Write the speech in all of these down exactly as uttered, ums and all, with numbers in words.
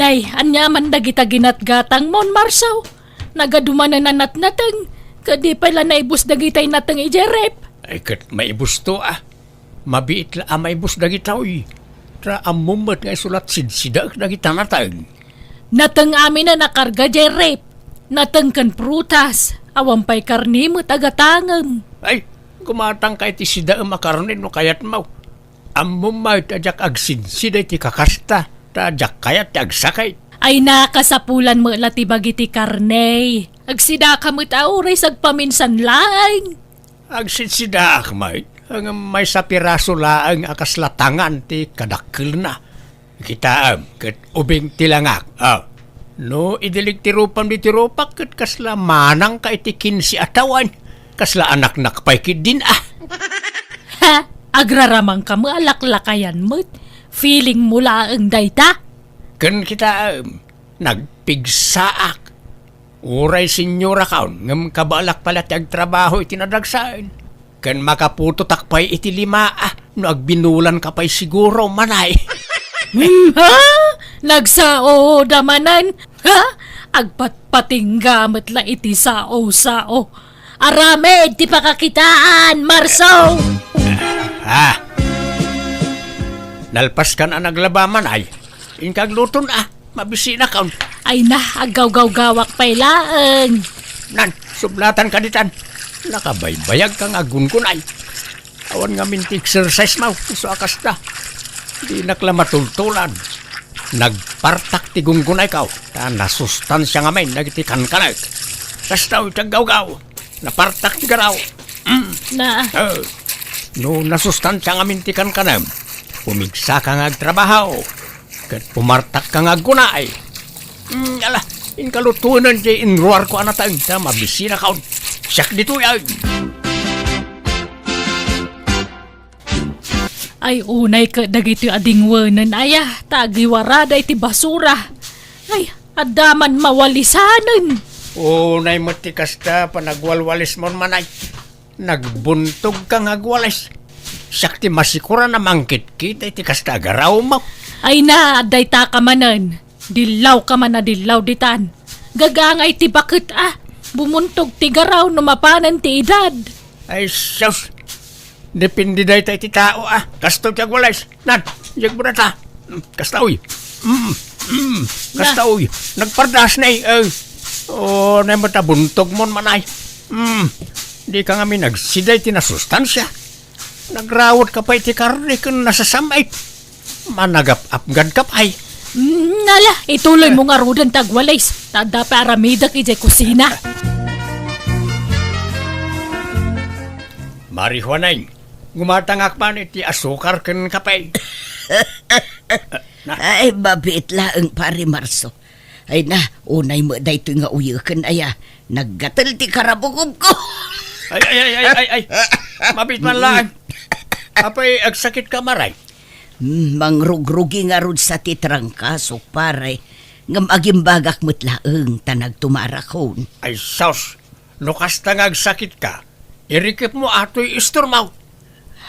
Tay, ania man dagita ginatgatangmon, Marso? Nagadumanen a natnateng, ket di pay la naibus dagitay nateng idiay ref. Ay, ket maibusto, a. Mabiit la a maibus dagitoy. Ta ammom met nga isu la sidsida dagita nateng. Nateng aminen a karga diay ref. Nateng ken prutas, awan pay karne met a gatangem. Ay, gumatangka iti sidaem a karne no kayatmo. Ammom met a diak agsidsida iti kakasta, ta diak kayat ti agsakit. Ay, nakasapulan met la ti bagi ti karne. Agsidaka met a uray sagpaminsan laeng. Agsitsidaak met, ngem maysa piraso laeng a kasla tangan ti kadakkelna. Kitaem, ket ubing ti langak. Ah, no idilig ti rupam ditoy rupak, ket kasla manangka iti kinse a tawen. Kasla anaknak pay ketdin, ah. Ha? Agraramangka met a laklakayan met. Feeling mo laeng dayta? Ken kitaem, nagpigsaak. Uray senyorakon, ngem kabaelak pay la ti agtrabaho iti nadagsen. Ken makaputotak pay iti lima, ah, no agbinulanka pay siguro, manay. Hmm, ha? Nagsao da manen? Ha? Agpatpatingga met la iti sao-sao. Aramid ti pakakitaan, Marso! Ah. Nalpaskan a naglaba, manay. Inka agluton, ah. Mabisinakon. Ay na, aggawgawgawak pay laeng. Nan, sublatanka ditan. Nakabaybayagka nga aggungunay. Awan ngamin ti exercise mo, isu a kasta. Dinak la matultulan. Nagpartak ti gungunayko, ta nasustansia ngamin dagiti kankanek. Kasta ti aggawgaw. Napartak ti garaw. Mm. Na. Eh, no nasustansia ngamin ti kankanem, pumigsaka nga agtrabaho, ket pumartakka nga aggunay. Mm, ala, inka lutoenen ti inruarko a nateng ta mabisinakon. Siak ditoy, ay. Ay, unay ket dagitoy a dingwenen, aya, ta agiwarada iti basura. Ay, adda man mawalisanen. Unay met ti kasta, panagwalwalismon, manay. Nagbuntogka nga agwalis. Siak ti masikuran a mangkitkita iti kasta a garawmo. Ay na, adda itaka manen. Dillawka man a dillaw ditan. Gagangay ti baket a. Bumuntog ti garaw no mapanen ti edad. Ay, sus! Depende dayta iti tao, a. Kastoy ti agwalis. Nan, iyag mo data. Mm, kasta, uy. Mm, mm, kasta, uy. Nagpardas na, eh. Oh, nay met a buntog mon, manay. Mm, di ka ngamin nagsida iti nasustansia. Nagrawot ka pay iti karne ken nasasam-it. Managap-apgad ka pay. Mm, ala, ituloy mo ngaruden ti agwalis. Ta adda pay aramidek idiay kusina. Mari Juaneng, gumatangak man iti asukar ken kape. Na. Ay, mabiit laeng, Pare Marso. Ay na, unay met daytoy nga uyeken, aya. Naggatel ti karabukobko. Ay, ay, ay, ay, ay, ay. Mabiit man laeng. Apay, agsakitka, Mari? Hmm, mangrugrugi ngarud sa ti trangkasok, pare. Ngem agimbagak met laeng ta nagtumarakon. Ay, sus! No kasta nga agsakitka, irikepmo atoy istormo.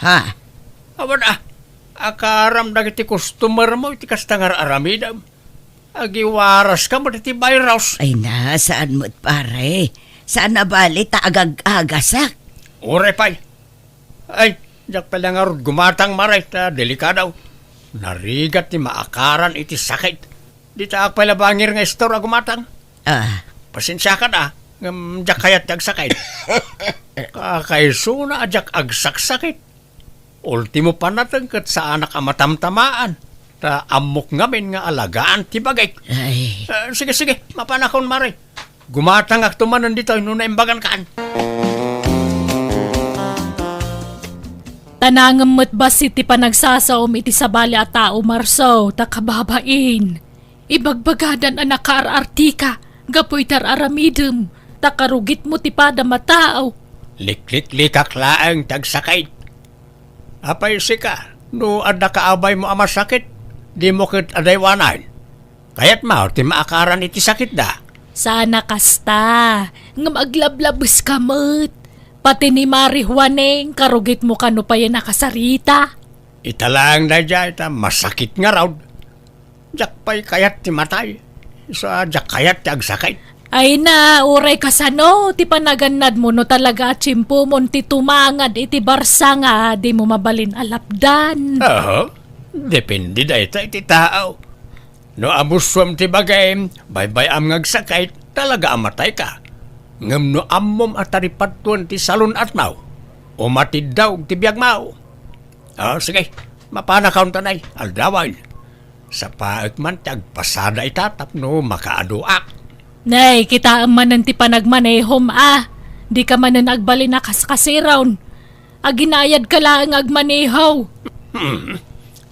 Ha? Awan a, akaram dagiti customermo iti kasta nga ar-aramidem. Agiwaraska met iti virus. Ay na, saan met, pare. Saan a bali ta agag-agasak. Uray pay. Ay, diak pay la ngarud gumatang, Mari, ta delikado. Narigat ti maakaran iti sakit. Ditaak pay la bangir nga istor a gumatang. Ah. Pasensiakan a, ngem diak kayat ti agsakit. Kakaisuna a diak agsaksakit. Ultimo panateng ket saanak a matamtamaan, ta ammok ngamin nga alagaan ti bagik. Ay. Eh, sige, sige, mapanakon, Mari. Gumatangakto manen ditoy no naimbagankan. Ta nangem met bassit ti panagsasaom iti sabali a tao, Marso, ta kababain. Ibagbagadan a nakaar-artika gapu iti ar-aramidem, ta karugitmo ti padam a tao. Likliklikak laeng ti agsakit. Apay sika, no adda kaabaymo a masakit, dimo ket adaywanan. Kayatmo ti maakaran iti sakitda. Saan a kasta, ngem aglablabeska met. Pati ni Mari Juaneng, karugitmo kano payen a kasarita. Ita laeng daydiay ta masakit ngarud. Diak pay kayat ti matay. Isu a diak kayat ti agsakit. Ay na, uray kasano ti panagannadmo no talaga a tiempomon ti tumangad iti barsa nga dimo mabalin a lapdan? Aha. Depende dayta iti tao. No amusuam ti bagim, baybay-am nga agsakit, talaga a matayka. Ngem no ammom a taripattuan ti salun-atmo, umatiddog ti biagmo. Ah, sige, mapanakon ta nay, aldawen. Sapaek man ti agpasada ita tapno makaaduak. Nay, kitaem manen ti panagmanehom a. Dika manen agbalin a kaskasiron. Aginaayadka laeng agmaneho. Hmm.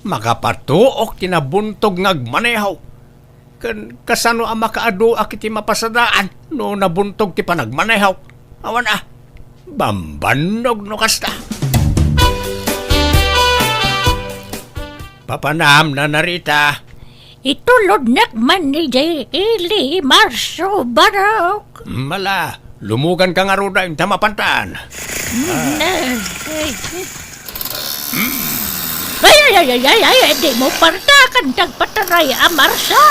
Makapatuok ti nabuntog nga agmaneho. Ken kasano a makaaduak iti mapasadaan no nabuntog ti panagmaneho? Awan a. Bambannog no kasta. Papanam, Nana Rita. Itulodnak man idiay ili, Marso Barok. Mala, lumuganka ngaruden ta mapantan. Mm, eh, eh. Ay, ay, ay, ay, ay, ay, dimo partakan ti agpataray a Marso.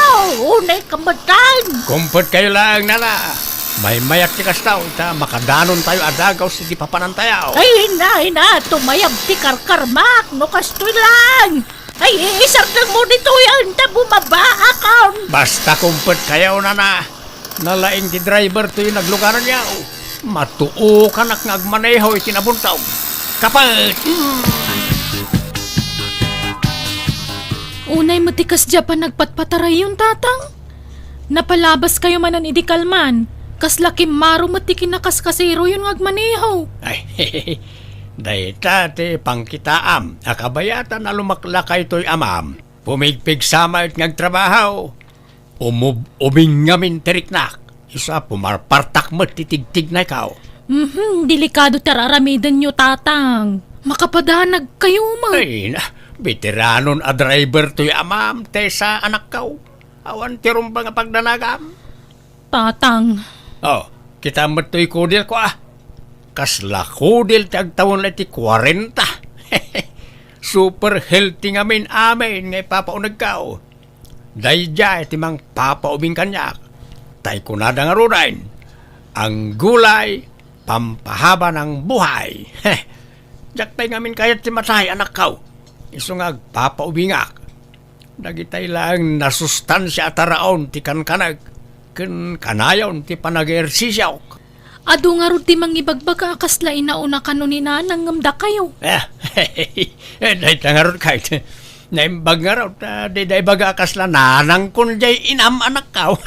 Unay kametan. Kumpetkayo laeng, Nana. Maymayat ti kasta, ta makadanontayo a dagus iti papanantayo. Ay, ina, ina, tumayab ti karkarmak, no kastoy lang. Ay, iisardengmo ditoy, anta bumabaakon. Basta kumpetkayo, Nana. Nalaing ti driver toy naglugaranyo. Matuokanak nga agmaneho iti nabuntog. Kapet! Hmm. Unay met ti kasdiay a panagpatpatarayon, Tatang. Napalabaskayo manen idi kalman. Kasla kimmaro met ti kinakaskasiroyon nga agmaneho. Ay, dayta ti pangkitaam a kabayatan a lumaklakay toy amam. Pumigpigsa met nga agtrabaho. Umub-ubing ngamin ti riknak. Isu a pumarpartak met ti tigtignayko. Mhm, delikado ti ar-aramidenyo, Tatang. Makapadanagkayo met. Ay, na, beteranon a driver toy amam, Tessa, anakko. Awan ti rumbeng a pagdanagam. Tatang. Oh, kitaem met toy kudelko, ah. Kasla kudel ti agtawen la iti kuarenta. Super healthy ngamin amin nga ipapaunegko. Daydiay ti mangpapaubing kaniak. Tay kunada ngaruden, "Ang gulay, pampahaba ng buhay." Diak pay ngamin kayat ti matay, anakko. Isu nga agpapaubingak. Dagitay laeng nasustansia a taraon ti kankanek ken kanayon ti panag-ehersisiok. Adu ngarud ti mangibagbaga a kasla inauna kano ni Nanang ngem dakayo. Eh, eh, dayta ngarud kayat. Naimbag ngarud, ah, dida ibaga a kasla nanangkon jay inam, anakko.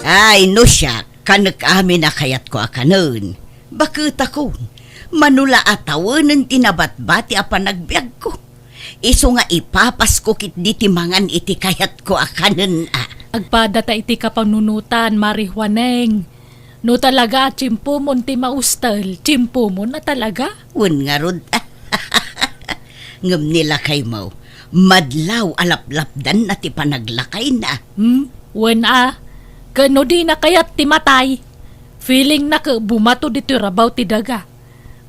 Ay, no siak, kanek amin a kayatko a kanen. Baketakon, mano la a tawenen ti nabatbati a panagbiagko. Isu nga ipapasko ketdi ti mangan iti kayatko a kanen a. Agpada ta iti kapanunotan, Mari Juaneng. No talaga a tiempomon ti maustel, tiempomon a talaga. Wen ngarud. Ngem ni lakaymo, madlaw a laplapdanna ti panaglakayna. Hmm? Wen a, ken no dina kayat ti matay, feelingna ket bumato ditoy rabaw ti daga.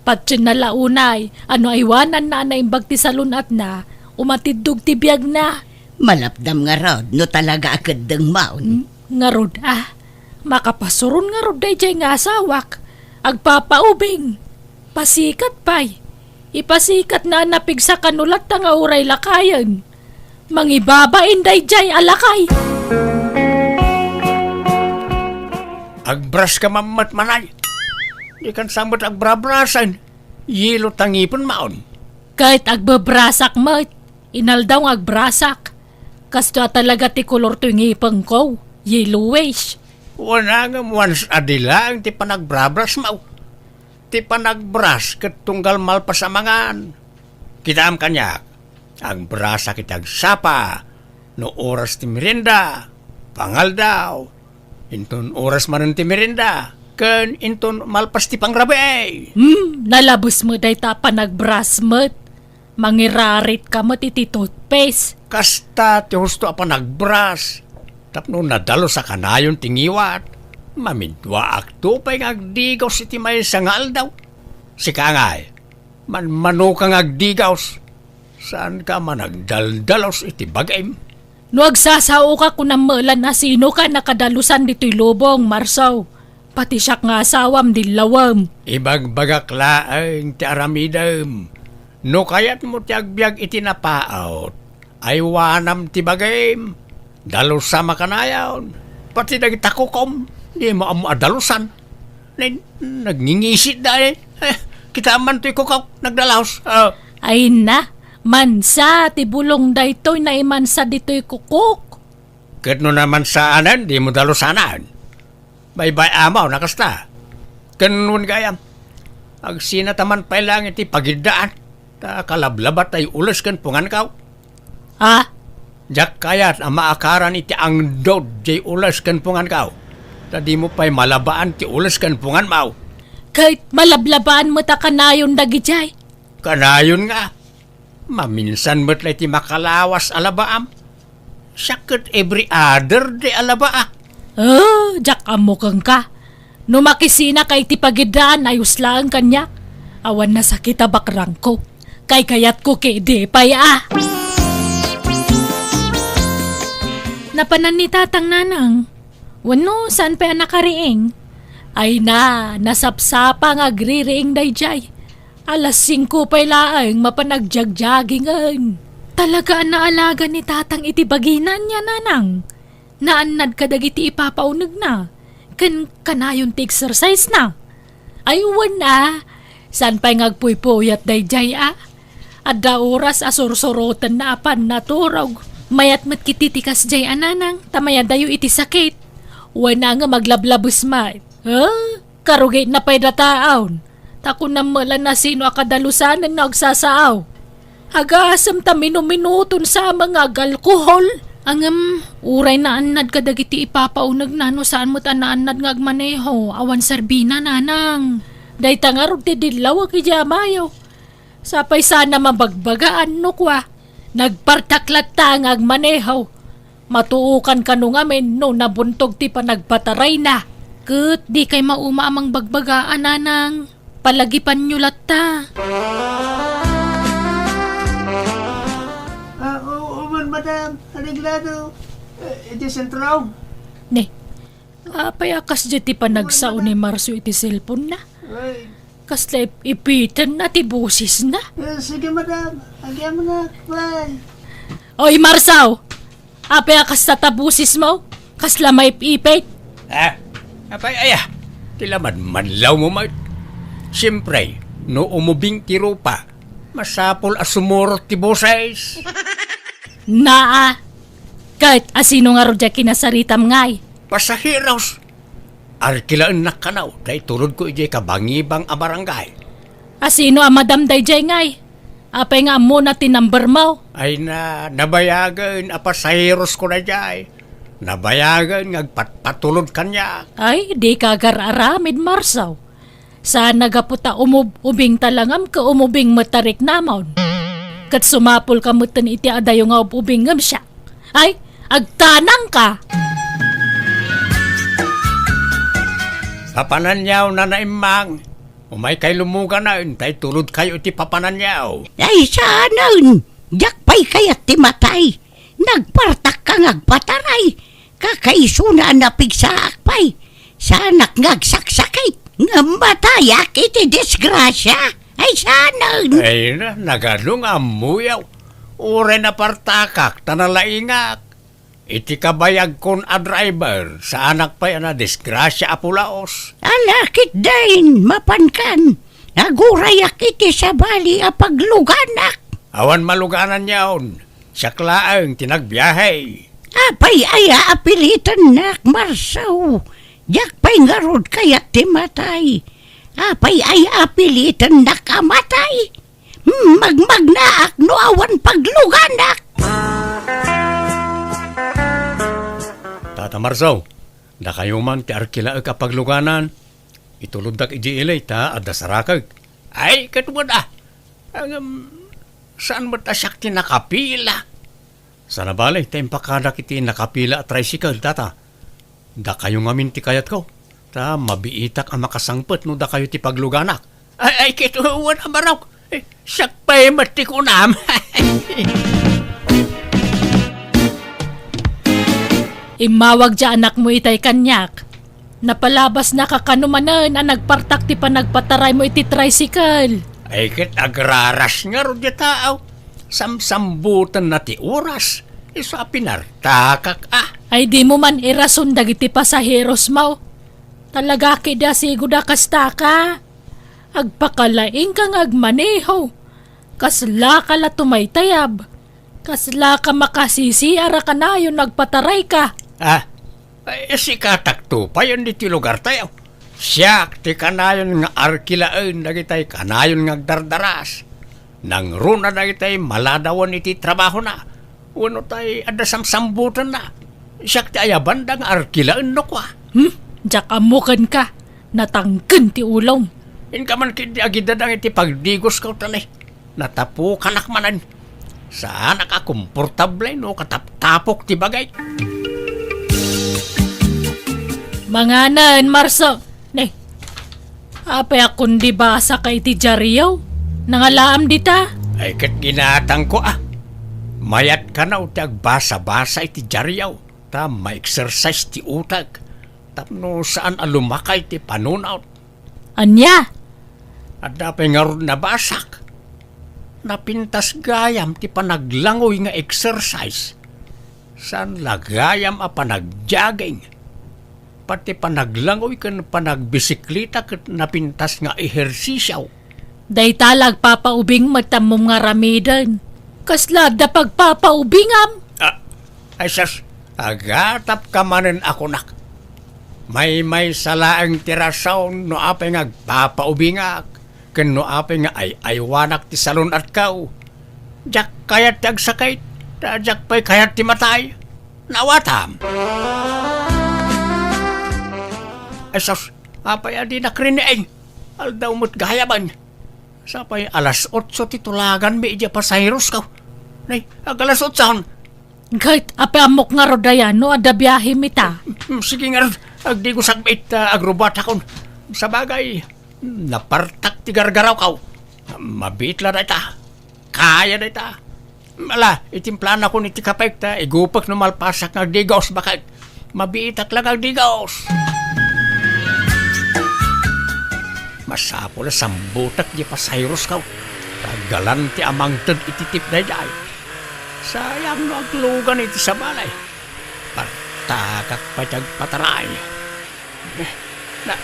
Patienna la unay a no aywananna a naimbag ti salun-atna, umatiddog ti biagna. Malapdam ngarud no talaga a keddengmon. Hmm? Ngarud a, makapasuron ngarud daydiay nga asawak. Agpapaubing. Pasikat pay. Ipasikatna a napigsa kano latta nga uray lakayen. Mangibabain daydiay a lakay. Agbrush ka man met, manay. Dikan sa met agbrabrasen. Yelo ta ngipenmon. Ket agbebrasak met. Inaldaw nga agbrasak. Kastoy a talaga ti kolor toy ngipenko. Yellowish. Wen a ngem once a day laeng ti panagbrabrasmo. Ti panagbrush ket tunggal malpas a mangan. Kitaem kaniak, agbrussak iti agsapa, no oras ti merienda, pangaldaw, inton oras manen ti merienda, ken inton malpas ti pangrabii. Hmm, nalabes met dayta a panagbrush met. Mangirarit ka met iti toothpaste. Kasta ti husto a panagbrush tapno nadalus a kanayon ti ngiwat. Mamidwaakto pay nga agdigaws iti maysa nga aldaw. Sika ngay, manmanoka nga agdigaws. Saanka a managdaldalus iti bagim? No agsasaoka, kunam met la a sinoka a nakadalusan ditoy lubong, Marsaw. Pati siak nga asawam, dillawem. Ibagbagak laeng ti aramidem. No kayatmo ti agbiag iti napaut, aywanam ti bagim. Dalusam a kanayon. Pati dagiti kukom, dimo ammo a dalusan. Nay, nagngingisi da, eh. Eh, kitaem man toy kukok, nagdalus. Ah. Ay na, mansa ti bulong daytoy, naimansa ditoy kukok. Ket no namansaanen, dimo dalusanen. Baybay-am a kasta. Ken wen gayam, agsinataman pay laeng iti pagiddaan, ta kalablabatayo ules ken pungankaw. Ha? Diak kayat a maakaran iti angdod diay ules ken pungankaw, ta dimo pay malabaan ti ules ken punganmaw. Ket malablabaan met a kanayon dagidiay. Kanayon nga. Maminsan met la iti makalawas a labaam. Siak ket every other day a labaak. Oh, diak ammo kenka. No makisinaka iti pagiddaan, ayos laeng kaniak. Awan nasakit a bakrangko. Kaykayatko ketdi pay a. Napanan ni Tatang, Nanang. Wenno, saan pay a nakariing? Ay na, nasapsapa nga agririing daydiay. Alas singko pay laeng mapan agjagjagingen. Talaga a naalaga ni Tatang iti bagina ania, Nanang. Naannad kadagiti ipapaunegna, ken kanayon ti exercise na. Ay, wen a, saan pay nga agpuypuyat daydiay a? Adda oras a sursurotenna a pannaturog. Mayat met ketdi ti kasdiay a, Nanang, ta mayadayo iti sakit. Wen a nga aglablabes met. Huh? Karugitna pay dataon, ta kunam met la a sino a kadalusanen no agsasaaw. Agasem ta minuminuton sa nga agalkohol. Ngem, uray naannad kadagiti ipapaunegna no saan met a naannad nga agmaneho, awan serbina, Nanang. Dayta ngarud ti dillawek idiay amayo. Sapay sana mabagbagaan no kua, nagpartak latta nga agmaneho. Matuokan kano ngamin no nabuntog ti panagpatarayna. Ket dikay mauma a mangbagbaga, Nanang. Palagipanyo latta. Ah, o, o, man, madam, areglado. Eh, iti sentro. Ne, apay a kasdiay ti panagsao ni Marso iti cellphone-na? Ay. Kasla ip-, ipitenna ti bosesna? Eh, sige, madam. Agyamanak, bye. Oy, Marso! Apay a kasta ta bosesmo? Kasla maip-ipit? Ah, apay aya? Ti lamadmadlawmo met. Siempre, no umubing ti rupa, masapul a sumurot ti boses. Naa, ket asino ngarud diay kinasaritam ngay? Pasaheros. Arkilaennak kano, ta itulodko idiay kabangibang a barangay. Asino a madam daydiay ngay? Apay nga ammona ti number mo? Ay na, nabayagen a pasaherosko daydiay. Nabayagen nga agpatpatulod kaniak. Ay, dika agar-aramid, Marso. Saan a gapu ta umub-, ubing ta langam ket umubing met ta riknamon. Ket sumapulka metten iti adayo nga ub-ubing ngem siak. Ay, agtanangka! Papananyaw, Nana Immang. Umaykay lumuganen, ta itulodkayo iti papananyaw. Ay, saanen! Diak pay kayat ti matay. Nagpartakka nga agpataray. Kakaisuna a napigsaak pay. Saanak nga agsaksakit. Ngem matayak iti disgrasia. Ay, saanen! Ay na, nagano nga ammoyo? Uray napartakak, ta nalaingak. Iti kabayagkon a driver, saanak pay a nadisgrasia a pulaos. Ala, ketdin, mapankan. Nagurayak iti sabali a pagluganak. Awan malugananyon. Siak laeng ti nagbiahe. Apay aya a pilitennak, Marso? Diak pay ngarud kayat ti matay. Apay aya a pilitennak a matay? Hmm, magmagnaak no awan pagluganak. Tata Marso, dakayo man ti arkilaek a pagluganan. Ituloddak idiay ili ta adda sarakek. Ay, ket wen a. Ngem, saan met a siak ti nakapila? Sana bale, ta impakadak iti nakapila a tricycle, tata. Dakayo ngamin ti kayatko, ta mabiitak a makasangpet no dakayo ti pagluganak. Ay, ay, ket wen a, barok. Eh, siak pay met ti kunam. Immawag diay anakmo itay kaniak. Napalabasnaka kano manen a nagpartak ti panagpataraymo iti tricycle. Ay, ket agraras ngarud diay tao. Samsambutenna ti oras. Isu a pinartakak, ah. Ay, dimo man irason dagiti pasaherosmo. Talaga ketdi a sigud a kastaka. Agpakalaingka nga agmaneho. Kaslaka la tumaytayab. Kaslaka makasisiar a kanayon nagpatarayka. Ah, ay, sikatakto payen ditoy lugartayo. Siak ti kanayon nga arkilaen dagitay kanayon nga agdardaras. Nangruna dagitay maladawen iti trabahona. Wenno tay adda samsambutenna. Siak ti ayabanda nga arkilaen no kua. Hmm? Diak ammo kenka. Natangken ti ulom. Inka man ketdi agidadang iti pagdigosko ta ne. Natapukanak manen. Saanak a komportable no kataptapok ti bagik. Manganen, Marso. Ne, apay a kundi basaka iti diario? Nangalaam dita? Ay, ket ginatangko, ah. Mayat kano ti agbasa-basa iti diario, ta ma-exercise ti utek, tapno saan a lumakay ti panunot. Ania? Adda pay ngarud nabasak. Napintas gayam ti panaglangoy nga exercise. Saan la gayam a panagjogging. Pati panaglangoy ken panagbisikleta ket napintas nga ehersisio. Dayta la agpapaubing met ammom nga aramiden. Kasla adda pagpapaubingam? Ah, ay sus, agatapka manen a kunak. Maymaysa laeng ti rason no apay nga agpapaubingak, ken no apay nga ay-aywanak ti salun-atko. Diak kayat ti agsakit, ta diak pay kayat ti matay. Naawatam? Ay sus, apay a dinak riniing? Aldaw met gayamen. Sapay alas otso ti tulaganmi idiay pasaherosko. Nay, ag-alas otson. Ket, apay ammok ngarud aya no adda biahemi ta? Mm, sige ngarud, agdigosakmi ta agrubatakon. Sabagay, napartak ti gargarawko. Mabiit la dayta. Kaya dayta. Ala, itimplanakon iti kapek ta igupek no malpasak nga agdigos, baket. Mabiitak la nga agdigos. Masapul a sambutek diay pasaherosko. Ta galante a mangted iti tip daydiay. Sayang no aglugan iti sabali. Partakak pay ti agpataray. Eh, na,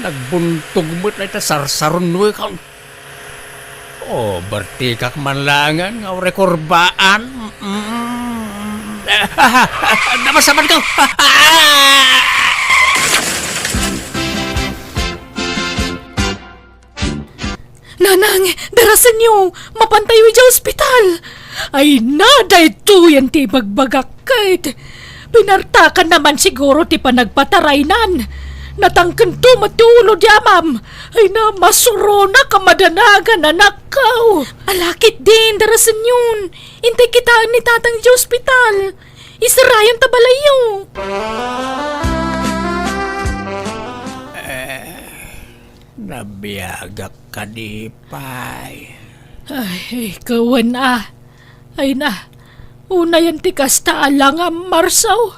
nagbuntog met dayta sarsarunoekon. O, bertikak man laengen nga urekurbaan. Mm. Ah, ah, ah, ah, napasamanko. Ah, ah! Nanang, darasenyo, mapantayo idiay ospital. Ay na, daytoyen ti ibagbagak ket. Pinartakanna man siguro ti panagpataraynan. Natangkento met ti ulo di amam. Ay na, masuronak a madanagan, anakko. Ala ketdin, darasenyon. Intay kitaen ni Tatang idiay ospital. Isarayon ta balayyo. Eh, nabiagak kadi pay. Ay, kawen a. Ay na, unayen ti kasta a langam, Marso.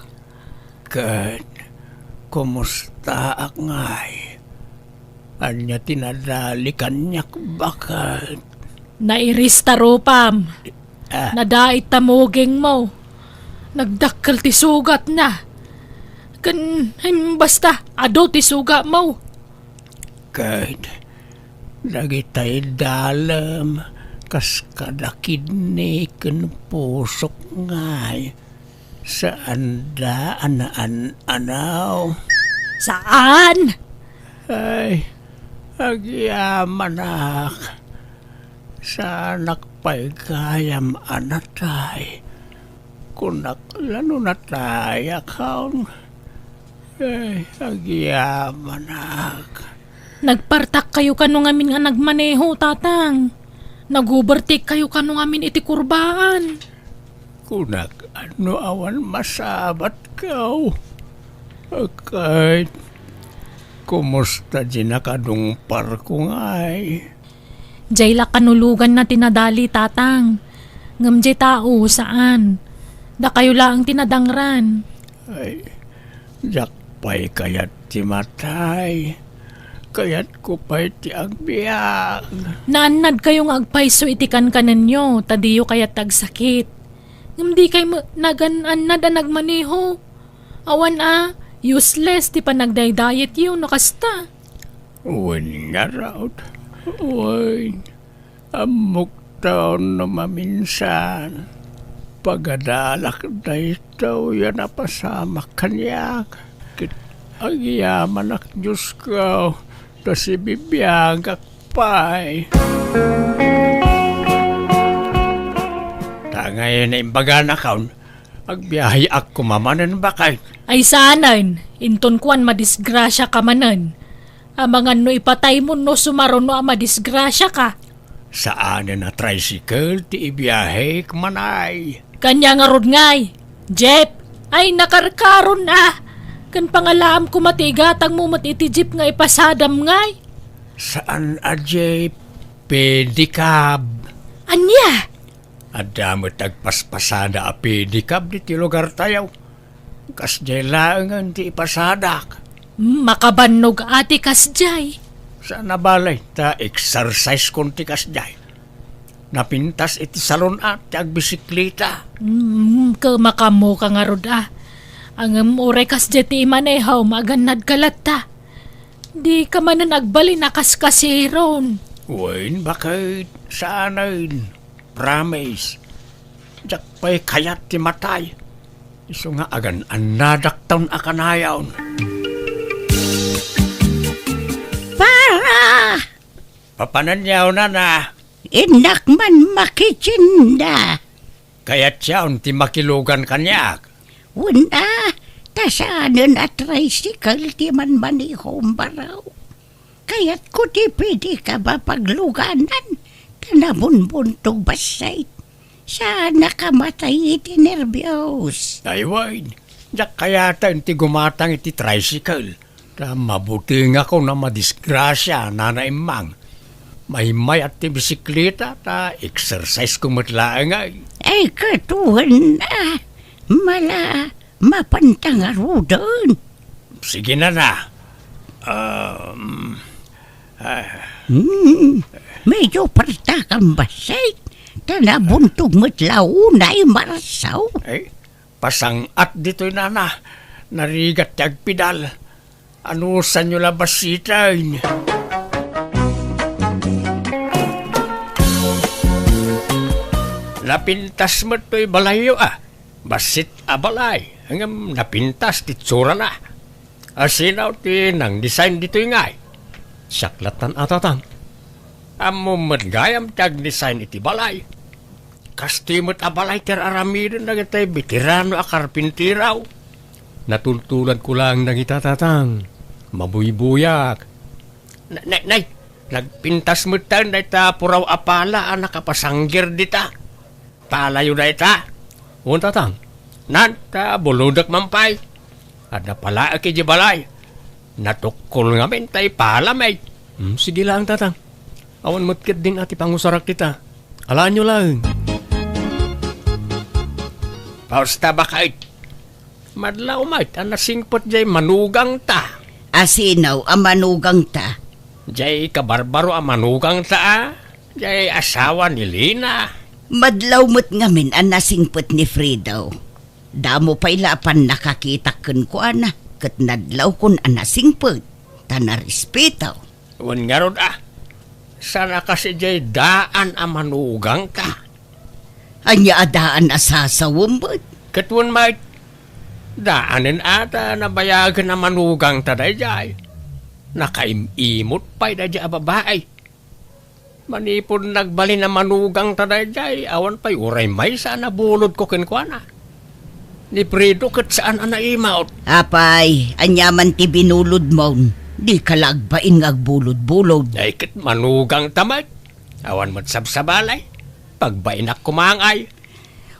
Ket, kumustaak ngay? Ania ti nadali kaniak, baket? Nairis ta rupam. Ah. Nadait ta mugingmo. Nagdakkel ti sugatna. Ken, em, basta, adu ti sugatmo. Ket dagitay dalem kas kada kidney ken pusok ngay, saanda a naan-anaw. Saan? Ay, agyamanak. Saanak pay gayam a natay. Kunak la no natayakon. Ay, agyamanak. Nagpartakkayo kano ngamin nga nagmaneho, Tatang. Nag-overtake kayo kano ngamin iti kurbaan. Kunak, no awan masabatko. Ket, kumusta di nakadungparko ngay? Jay la kanuloganna ti nadali, Tatang. Ngem jay tao, saan. Dakayo laeng ti nadangran. Ay, diak pay kayat ti matay. Kayatko pay ti agbiag. Naannadkayo nga agpayso iti kankanenyo, ta diyo kayat ti agsakit. Ngem dikay met nagan-annad a nagmaneho. Awan a, useless ti panagdaydayetyo no kasta. Wen ngarud, wen, ammok ta no maminsan, pagadalak daytoy a napasamak kaniak. Ket agyamanak, Diosko, ta sibibiagak pay. Ta ngay naimbaganakon, agbiaheak koma manen, baket. Ay saanen, inton kuan madisgrasiaka manen. Amangan no ipataymo no sumaruno a madisgrasiaka. Saanen a tricycle ti ibiahek manay. Kaniak ngarud ngay, Jeep, ay nakarkaron a. Ken pangalaam koma ti igatangmo met iti jeep nga ipasadam ngay. Saan a jeep, pedicab. Ania? Adda met agpaspasada a pedicab ditoy lugartayo. Kasdiay laengen ti ipasadak. Hmm, makabannog a ti kasdiay. Saan a bale, ta exercise kon ti kasdiay. Napintas iti salon a ti agbisikleta. Hmm, kemaka ngarud a. Ngem uray kasdiay ti imanehom, agannadka latta. Dika manen agbalin a kaskasiron. Wen, baket, saanen. Promise. Diak pay kayat ti matay. Isu nga agan-annadakton a kanayon. Para! Papananyaw, nana. Innak man makitinda. Kayatyon ti makilugan kaniak. Wen a, ta saanen a tricycle ti manmanehom, baro. Kayatko ti pedicab a pagluganan, ta nabunbuntog bassit. Saan a kamatay iti nerbios. Ay wen, diak kayaten ti gumatang iti tricycle. Ta mabutengakon a madisgrasia, Nana Immang. Mahimmay a ti bisikleta, ta exercise ko met laeng ay. Ay, ket wen a, mala, mapanta ngaruden. Sige, nana. Um, ah. Hmm, medyo partakan bassit. Ta nabuntog met la unay marsaw. Ay, pasang-at ditoy, nana. Narigat ti agpidal. Anusanyo la bassiten? Napintas met toy balayyo a. Bassit a balay, ngem napintas ti itsurana. Asino ti nang-design ditoy ngay? Siak lattan a, Tatang. Ammom met gayam ti ag-design iti balay. Kastoy met a balay ti ar-aramiden dagiti veterano a karpintero. Natultuladko laeng dagita, Tatang. Mabuybuyak. Na-, na-, nay, nagpintas metten dayta puraw a pala a nakapasanggir dita. Palayo dayta? Wen, Tatang. Nan, ta bulodek man pay. Adda palaek idiay balay. Natukkol ngamin ta ipalami. Hmm, sige laeng, Tatang. Awan met ketdin a ti pangusarak dita. Alaenyo laeng. Basta, baket. Madlaw met a nasingpet jay manugangta. Asino a manugangta? Jay kabarbaro a manugangta a, jay asawa ni Lina. Madlaw met ngamin a nasingpet ni Fredo. Damo pay la a pannakakitak kenkuana, ket nadlawkon a nasingpet, ta narespeto. Wen ngarud a, saan a kas idiay daan a manugangta? Ania a daan a sasawem met? Ket wen met, daanen a ta nabayagen a manugangta daydiay. Nakaim-imot pay daydiay a babai. Manipud nagbalin a manugangta daydiay, awan pay uray maysa a nabulodko kenkuana. Ni Fredo ket saan a naimot. Apay, ania man ti binulodmon? Dika la agbain nga agbulod-bulod. Ay, ket manugangta met. Awan met sabsabali. Pagbainak koma ngay.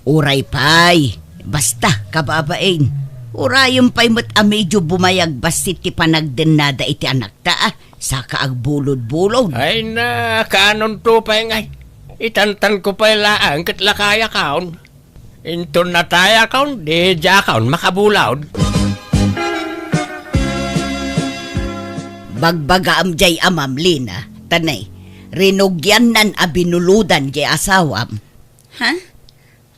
Uray pay. Basta, kababain. Urayem pay met a medyo bumayag bassit ti panagdennada iti anakta, a. Saka agbulod-bulod. Ay na, kaanonto pay ngay. Itantanko pay laeng ket lakayakon. Inton natayakon, diakon makabulod. Bagbagaam jay amam, Lina, ta ne, rinugiannan a binulodan jay asawam. Ha?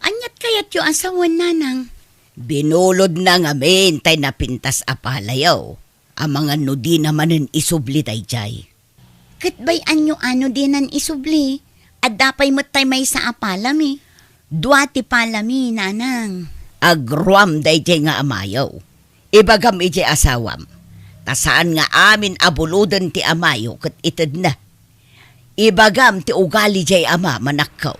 Aniat kayatyo a sawen, nanang? Binulodna ngamin tay napintas a palayo. Amangan no dina manen isubli dayjay. Ket bay-anyo a no dinan isubli? Adda pay met tay maysa a palami. Dua ti palami, nanang. Agruam dayjay nga amayo. Ibagam idiay asawam, ta saan nga amin a buloden ti amayo ket itedna. Ibagam ti ugali diay amam, anakko.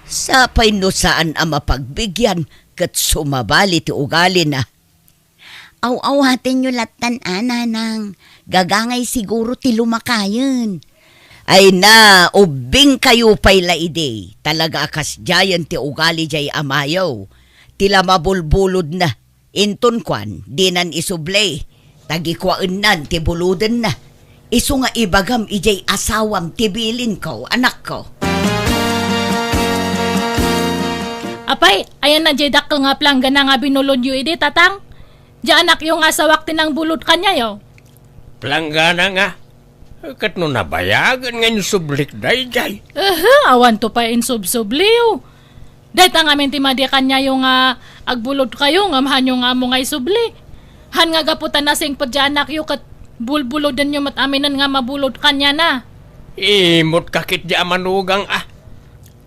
Sapay no saan a mapagbigian ket sumabali ti ugalina. Aw-awatenyo lattan a, nanang. Gagangay siguro ti lumakayen. Ay na, ubbingkayo pay la idi. Talaga a kasdiayen ti ugali diay amayo. Ti la mabulbulodna. Inton kuan, dinan isubli. Tagikuaennan ti bulodenna. Isu nga ibagam idiay asawam ti bilinko, anakko. Apay, ayanna diay dakkel nga planggana nga binulodyo idi, tatang? Diay anakyo nga asawak ti nangbulod kaniayo. Planggana nga? Ket no nabayagen nga insublik daydiay. Aha, awanto pay insubsubliyo. Dayta ngamin ti madi kaniayo nga agbulodkayo ngem haanyo nga ammo nga isubli. Haan nga gapu ta nasingpet diay anakyo ket bulbulodenyo met aminen nga mabulod kaniana. Imot ka ketdi a manugang a.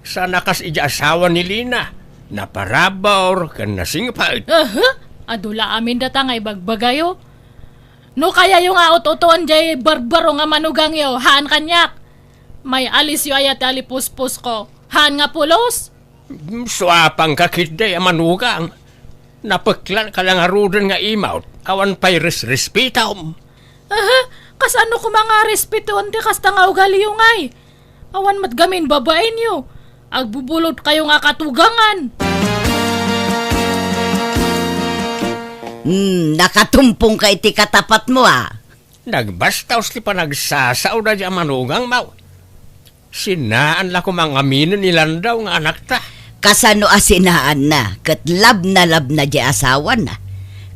Saan a kas idiay asawa ni Lina. Naparabur ken nasingpet. Aha! Adu la amin data nga ibagbagayo. No kayayo nga ut-utoen diay barbaro nga manugangyo, haan kaniak. May-alisyo aya ti alipuspusko. Haan nga pulos? Suapanka ketdi a manugang. Napeklanka la ngaruden nga imawt, awan pay resrespetom. Aha, kasano koma nga respetoen ti kasta nga ugaliyo ngay? Awan met gamin babaenyo. Agbubulodkayo nga katugangan. Hmm, nakatumpongka iti katapatmo, a. Nagbastaos ti panagsasao daydiay a manugangmo. Sinaan la koma nga aminen ni Landaw nga anakta. Kasano a sinaanna ket labnalabna diay asawana?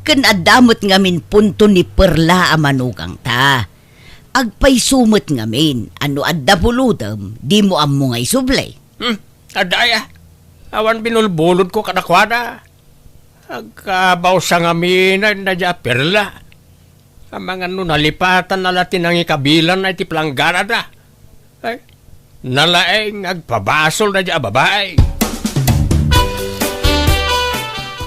Ken adda met ngamin punto ni Perla a manugangta. Agpayso met ngamin a no adda bulodem, dimo ammo nga isubli. Hmm, adda aya. Awan binulbulodko kadakuada. Agkabawsa ngamin daydiay a Perla. Amangan no nalipatanna la ti nangikabilanna iti plangganada. Ay, nalaeng agpabasol daydiay a babai.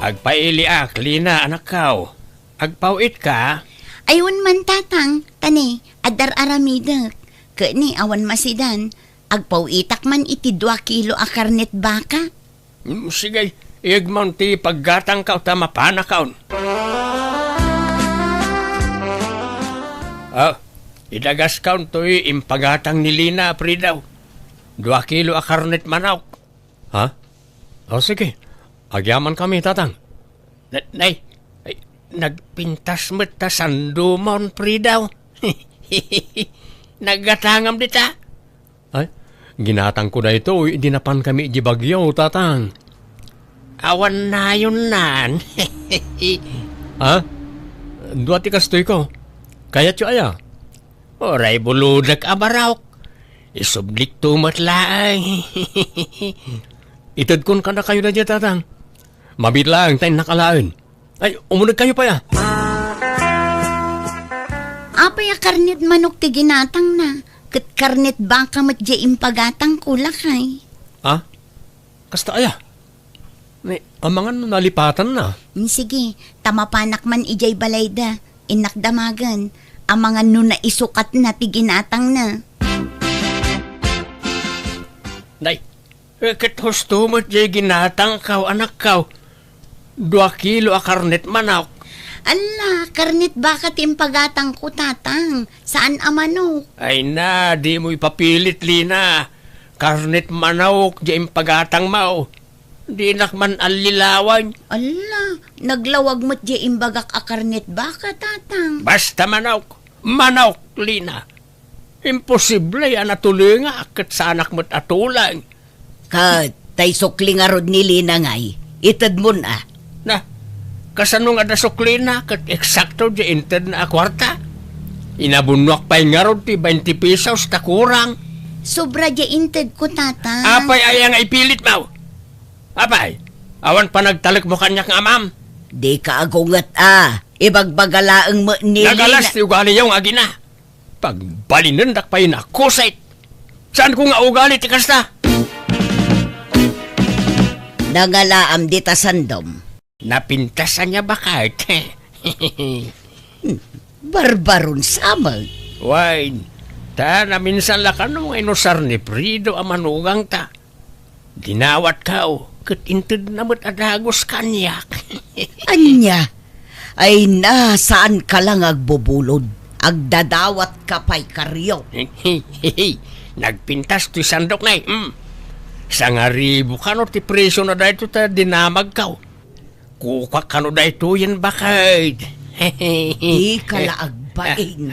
Agpailiak, Lina, anakko. Agpaw-itka? Ay, wen man, tatang, ta ne, adda ar-aramidek. Ket ne, awan masidan. Agpaw-itak man iti dua kilo a karnet baka. Mm, sige, iyegmon ti paggatangko ta mapanakon. Ah, idagaskon toy impagatang ni Lina, Fridaw. Dua kilo a karnet manok. Ha? O, sige. Agyamankami, tatang. Na-, nay, ay, nagpintas met ta sandomon, Fridaw. Naggatangam dita. Ay, ginatangko daytoy idi napankami idiay Baguio, tatang. Awan nayonnan. Ha? Dua ti kastoyko. Kayatyo aya? Uray bulodek a barok. Isublikto met laeng. Itedkon kadakayo daydiay, tatang. Mabiit laeng ta innak alaen. Ay, umunegkayo pay a. Apay a karnet manok ti ginatangna, ket karnet baka met diay impagatangko, lakay. Ha? Kasta aya? Ni, amangan no nalipatanna. Mm, sige, ta mapanak man idiay balayda, innak damagen, amangan no naisukatna ti ginatangna. Nay, Eh, ket husto met diay ginatangko, anakko. Dua kilo a karnet manok. Alla, karnet baka ti impagatangko, tatang. Saan a manok. Ay na, dimo ipapilit, Lina. Karnet manok diay impagatangmo. Dinak man allilawan. Alla, naglawag met diay imbagak a karnet baka, tatang. Basta manok. Manok, Lina. Imposible a natulingak ket saanak met a tuleng. Ket tay sukli ngarud ni Lina ngay, itedmon a. Na, kasano nga adda suklina ket eksakto diay intedna a kuarta? Inabunnoak pay ngarud ti twenty pesos ta kurang. Sobra diay intedko, Tatang. Apay aya nga ipilitmo? Apay, awan panagtalekmo kaniak nga amam? Dika agunget a. Ibagbaga laeng met ni Lina. Nagalas ti ugaliyo nga agina. Pagbalinendak pay nakusit. Saanko nga ugali ti kasta? Nangalaam dita sandom. Napintas ania baket? Barbaron sa met. Wen, ta naminsan la kano nga inusar ni Fredo a manugangta. Dinawatko, ket intedna met a dagus kaniak. Ania? Ay na, saanka la nga agbubulod. Agdadawatka pay, Karyo. Nagpintas toy sandok, nay. Mm. Sangaribu kano ti presyo na daytoy ta dinamagko. Kukuak kano daytoyen baket. Dika la agbain.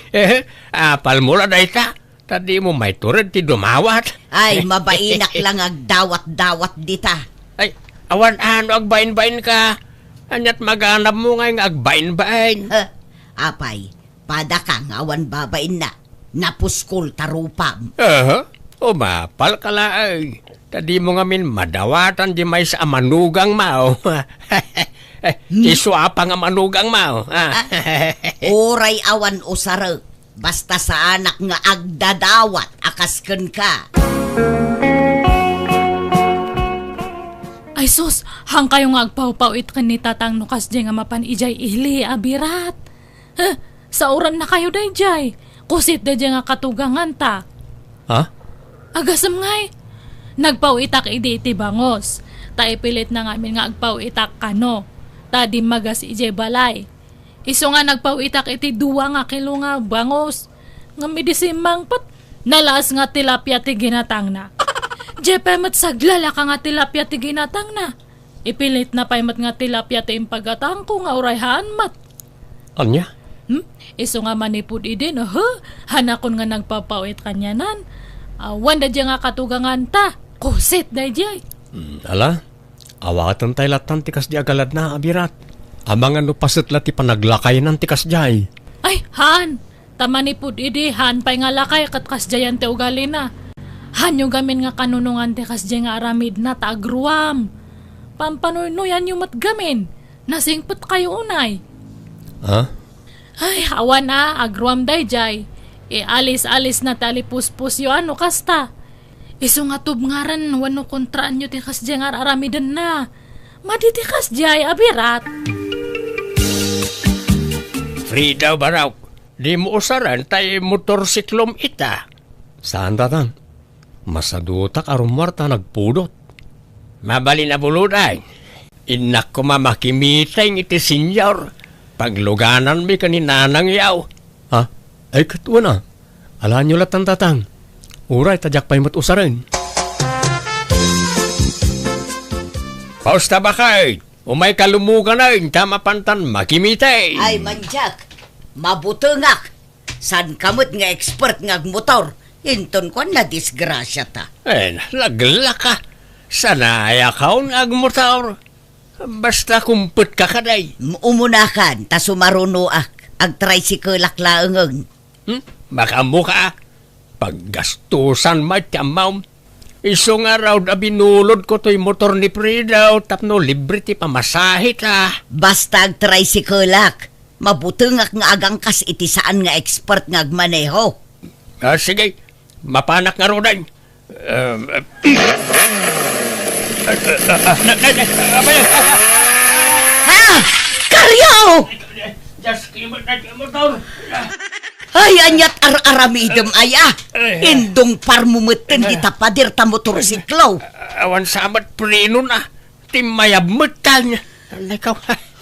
Eh, apalmo la dayta? Ta dimo maitured ti dumawat. Ay, mabainak la nga agdawat-dawat dita. Ay, awan a no agbainbainka. Ania't maganabmo ngay nga agbainbain? Huh? Apay, padaka nga awan babainna. Napuskol ta rupam. Aha. Umapalka laeng. Ta dimo ngamin madawatan diay maysa a manugangmo. Eh, ti suapa nga manugangmo. Ah. Ah, uray awan usarek. Basta saanak nga agdadawat a kas kenka. Ay sus, haankayo nga agpawpawit ken ni Tatang no kasdiay nga mapan idiay ili a birat. Huh, saorannakayo daydiay. Kusit daydiay nga katuganganta. Ha? Agasem ngay. Nagpawitak idi iti bangus. Ta ipilitna ngamin nga agpawitak kano. Ta dimmagas idiay balay. Isu nga nagpawitak iti dua nga kilo nga bangus. Ngem idi simmangpet, nalaas nga tilapia ti ginatangna. Diay pay met saglalaka nga tilapia ti ginatangna. Ipilitna pay met nga tilapia ti impagatangko nga uray haan met. Ania? Hmm? Isu nga manipud idi, no, huh? Hanakon nga nagpapawit kanianan. Awan daydiay nga katuganganta. Kusit daydiay. Hmm, ala? Awaten tay lattan ti kasdi a galadna, a birat. Amangan no paset la ti panaglakaynan ti kasdiay. Ay, haan! Ta manipud idi, haan pay nga lakay ket kasdiayan ti ugalina. Haanyo gamin nga kanunongan ti kasdiay nga aramidna ta agruam. Pampanuynoyanyo met gamin. Nasingpetkayo unay. Ha? Ay, awan a, agruam daydiay. Ialis-alisna ti alipuspusyo a no kasta. Isu nga tubngaran wenno kontraanyo ti kasdiay nga ar-aramidenna. Madi ti kasdiay a birat. Frida, barok, dimo usaren tay motorsiklom ita. Saan, Tatang? Masadutak a rummuar ta nagpudot. Mabalin a buludan. Innak koma makimiteng iti senior. Paglugananmi ken ni nanangyo. Ha? Ay, ket wen a. Alaenyo lattan, Tatang. Uray ta diak pay met usaren. Pausta, baket. Umayka lumuganen ta mapantan makimiteng. Ay, mandiak. Mabutengak. Saanka met nga expert nga agmotor? Inton kuan, nadisgrasiata. Eh, naglaka. Sanayakon nga agmotor. Basta kumpetka kadi. M-, umunakan, ta sumarunoak. Agtricycle-ak laengen. Hmm? Makaammoka, a? Paggastusan met ti ammom. Isu ngarud a binulodko toy motor ni Frida tapno libre ti pamasaheta. Basta agtricycle-ak. Mabutengak nga agangkas iti saan nga expert nga agmaneho. Ah, sige. Mapanak ngaruden. Um, Ha? Karyo! Just keep it at your motor. Ay, ania't ar-aramidem aya? Ay. Indungparmo metten dita pader ta motorsiklo. Awan sa met prenona. Timmayab met kaniak. Alay ka.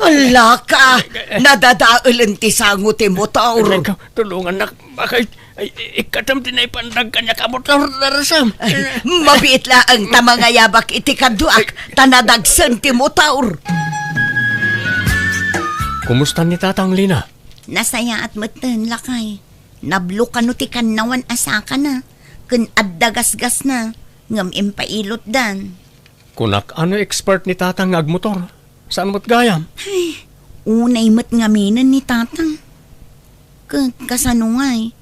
Ala ka, nadadaelen ti sango ti motor. Alay ka, tulongannak, baket. Ay, ikkatem ti naipandag kaniak a motor, darasam. Ay, mabiit laeng ta mangayabak iti kaduak, ta nadagsen ti motor. Kumusta ni Tatang, Lina? Nasayaat metten, lakay. Nablo kano ti kannawan a sakana, ken adda gasgasna, ngem impailotdan. Kunak a no expert ni Tatang nga agmotor. Saan met gayam? Ay, unay met ngaminen ni Tatang. Ket kasano ngay?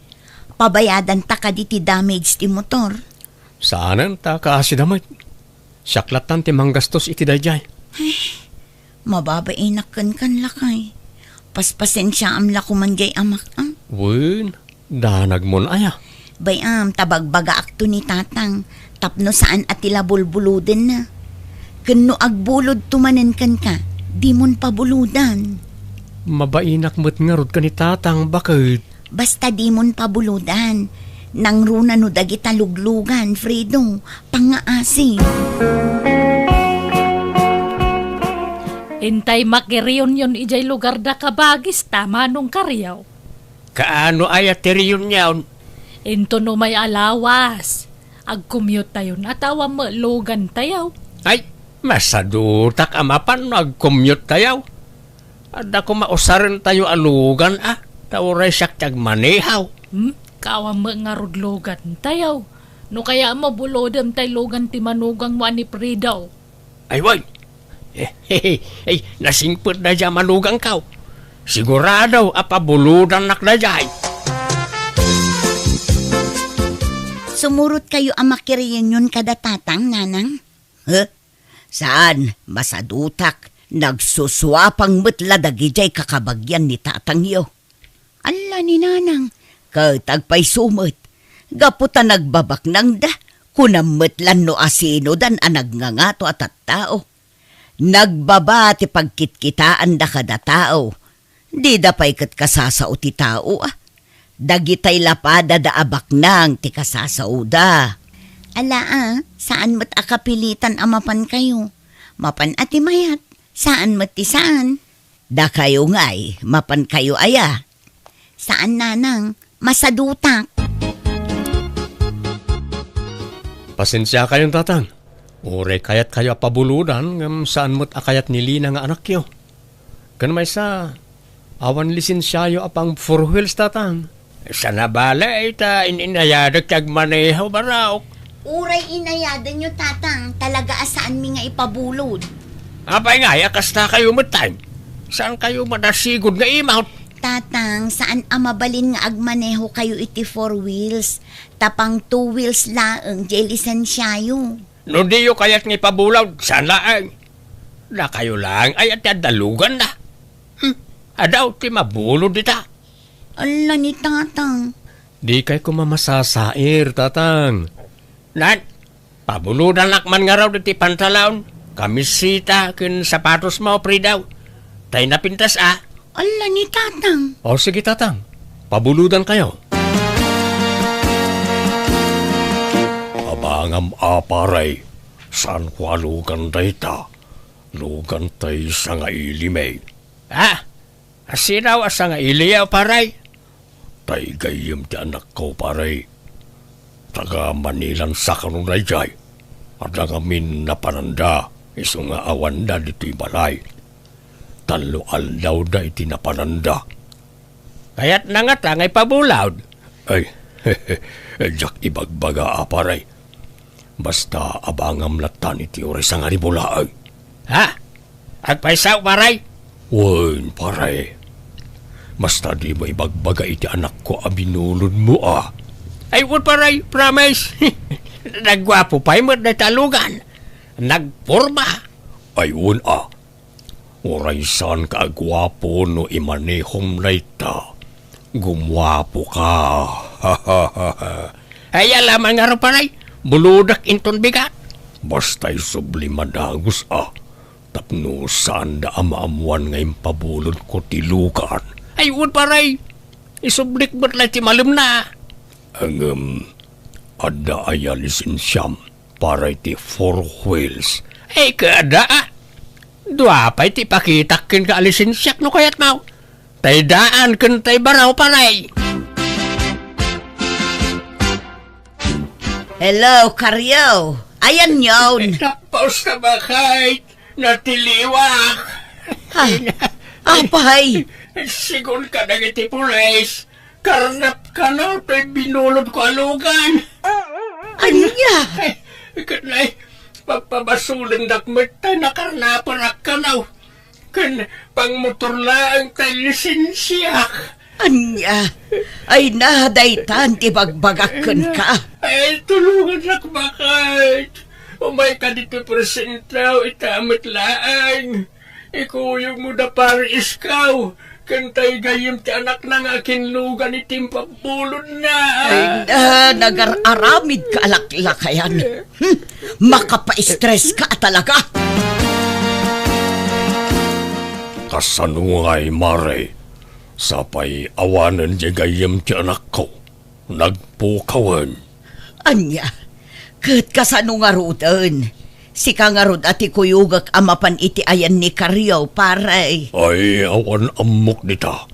Pabayadanta kadi ti damage ti motor? Saanen ta kaasida met. Siak lattan ti manggastos iti daydiay. Ay, mababainak kenkan, lakay. Paspasensiaam la koman diay amak, a? Wen, danagmon aya? Bay-am, ta bagbagaakto ni Tatang, tapno saan a ti la bulbulodenna. Ken no agbulodto manen kenka, dimon pabulodan. Mabainak met ngarud ken ni Tatang, baket. Basta dimon pabulodan. Nangruna no dagita luglugan, Fredo, pangngaasi. Intay makireunion idiay lugarda, kabagis, ta Manong Kariaw. Kaano aya ti reunion? Inton umay a lawas, agcommute tayon, a ta awan met lugantayo. Ay, masadutak a mapan no agcommute tayo. Adda koma usarentayo a lugan, a, ta uray siak ti agmaneho. Hmm? Awan met ngarud lugantayo. No kayat, mabulodem tay lugan ti manugangmo a ni Fredo. Ay, wen. Ay, nasingpet daydiay a manugangko. Sigurado a pabulodannak daydiay. Sumurotkayo a makireunion kada Tatang, Nanang? Huh? Saan, masadutak. Nagsusuapang met la dagidiay kakabagian ni Tatangyo. Alla ni Nanang, ket agpayso met, gapu ta nagbabaknangda, kunam met la no asinodan a nagngangato a tattao. Nagbaba ti pagkitkitaanda kada tao. Dida pay ket kasasao ti tao, a. Dagitay la padada a baknang ti kasasaoda. Ala, a, saan met a kapilitan a mapankayo. Mapan a ti mayat, saan met ti saan. Dakayo ngay, mapankayo aya? Saan, Nanang, masadutak. Pasensiakayon, Tatang. Uray kayatkayo a pabulodan, ngem saan met a kayat ni Lina nga anakyo. Ken maysa, awan lisensiayo a pang four wheels, Tatang. Saan a bale, ta in-inayadek ti agmaneho, Barok. Uray inayadenyo, Tatang, talaga a saanmi nga ipabulod. Apay ngay a kasta kayo metten? Saan kayo madasigod nga imawt? Tatang, saan a mabalin nga agmaneho kayo iti four wheels, ta pang two wheels laeng diay lisensiayo. No diyo kayat nga ipabulod, saan laeng. Dakayo laeng aya ti adda luganna. Hmm, adaw ti mabulod dita. Alla ni Tatang. Dikay koma masasair, Tatang. Nan, pabulodanak man ngarud iti pantalon, kamiseta, ken sapatosmo, Fredo. Tay napintas a. Alla ni Tatang. O, sige, Tatang. Pabulodankayo. Abangam a, pare. Saanko a lugan dayta. Lugan tay sangailimi. Ah, asino a sangailiyo, pare? Tay gayyem ti anakko, pare. Taga Manilan sa kano daydiay. Adda ngamin napananda, isu nga awanda ditoy balay. Tallo aldawda iti napananda. Kayatna ngata nga ipabulod? Ay, diak ibagbaga a, pare. Basta abangam lattan iti uray sangaribulaeng. Ha? Agpayso, pare? Wen, pare. Basta dimo ibagbaga iti anakko a binulodmo a. Ay, wen, pare, promise. Nagguapo pay met dayta a lugan. Nagporma. Ay, wen a. Uray saanka a guapo no imanehom dayta, gumuapoka. Ay, ala man ngarud, pare, bulodak inton bigat. Basta isubli madagus a, tapno saanda a maammuan nga impabulodko ti lugan. Ay, wen, pare, isublik met lay ti malemna. Ngem, adda aya lisensiam? Para iti four wheels. Ay, kada, a. Dua pay ti ipakitak kenka a lisensiak no kayatmo. Tay daan ken tay baro, pare. Hello, Karyo. Ayanyon. Tapos na ba kay natiliwak? Ha? Apay? Sigun ka dagiti pulis. Karnap kano toy binulodko a lugan. Ania? Ay, ket nay, pagpabasolendak met tay nakarnaperak kano. Ken pangmotor laeng tay lisensiak. Ania? Ay na, daytan ti bagbagak kenka. Ay, tulongannak, baket. Umayka ditoy presentaw, ita met laeng. Ikuyogmo da Pare Iskaw, ken tay gayyem ti anakna nga akinlugan iti impabbulodna. Ay na, nagar-aramid ka a laklakayan. Hmm, makapaistres ka talaga. Kasano ngay, Mare? Sapay awanen diay gayyem ti anakko. Nagpukawen. Ania? Ket kasano ngaruden? Sika ngarud a ti kuyogek a mapan iti ayan ni Kario, pare. Ay, awan ammok dita.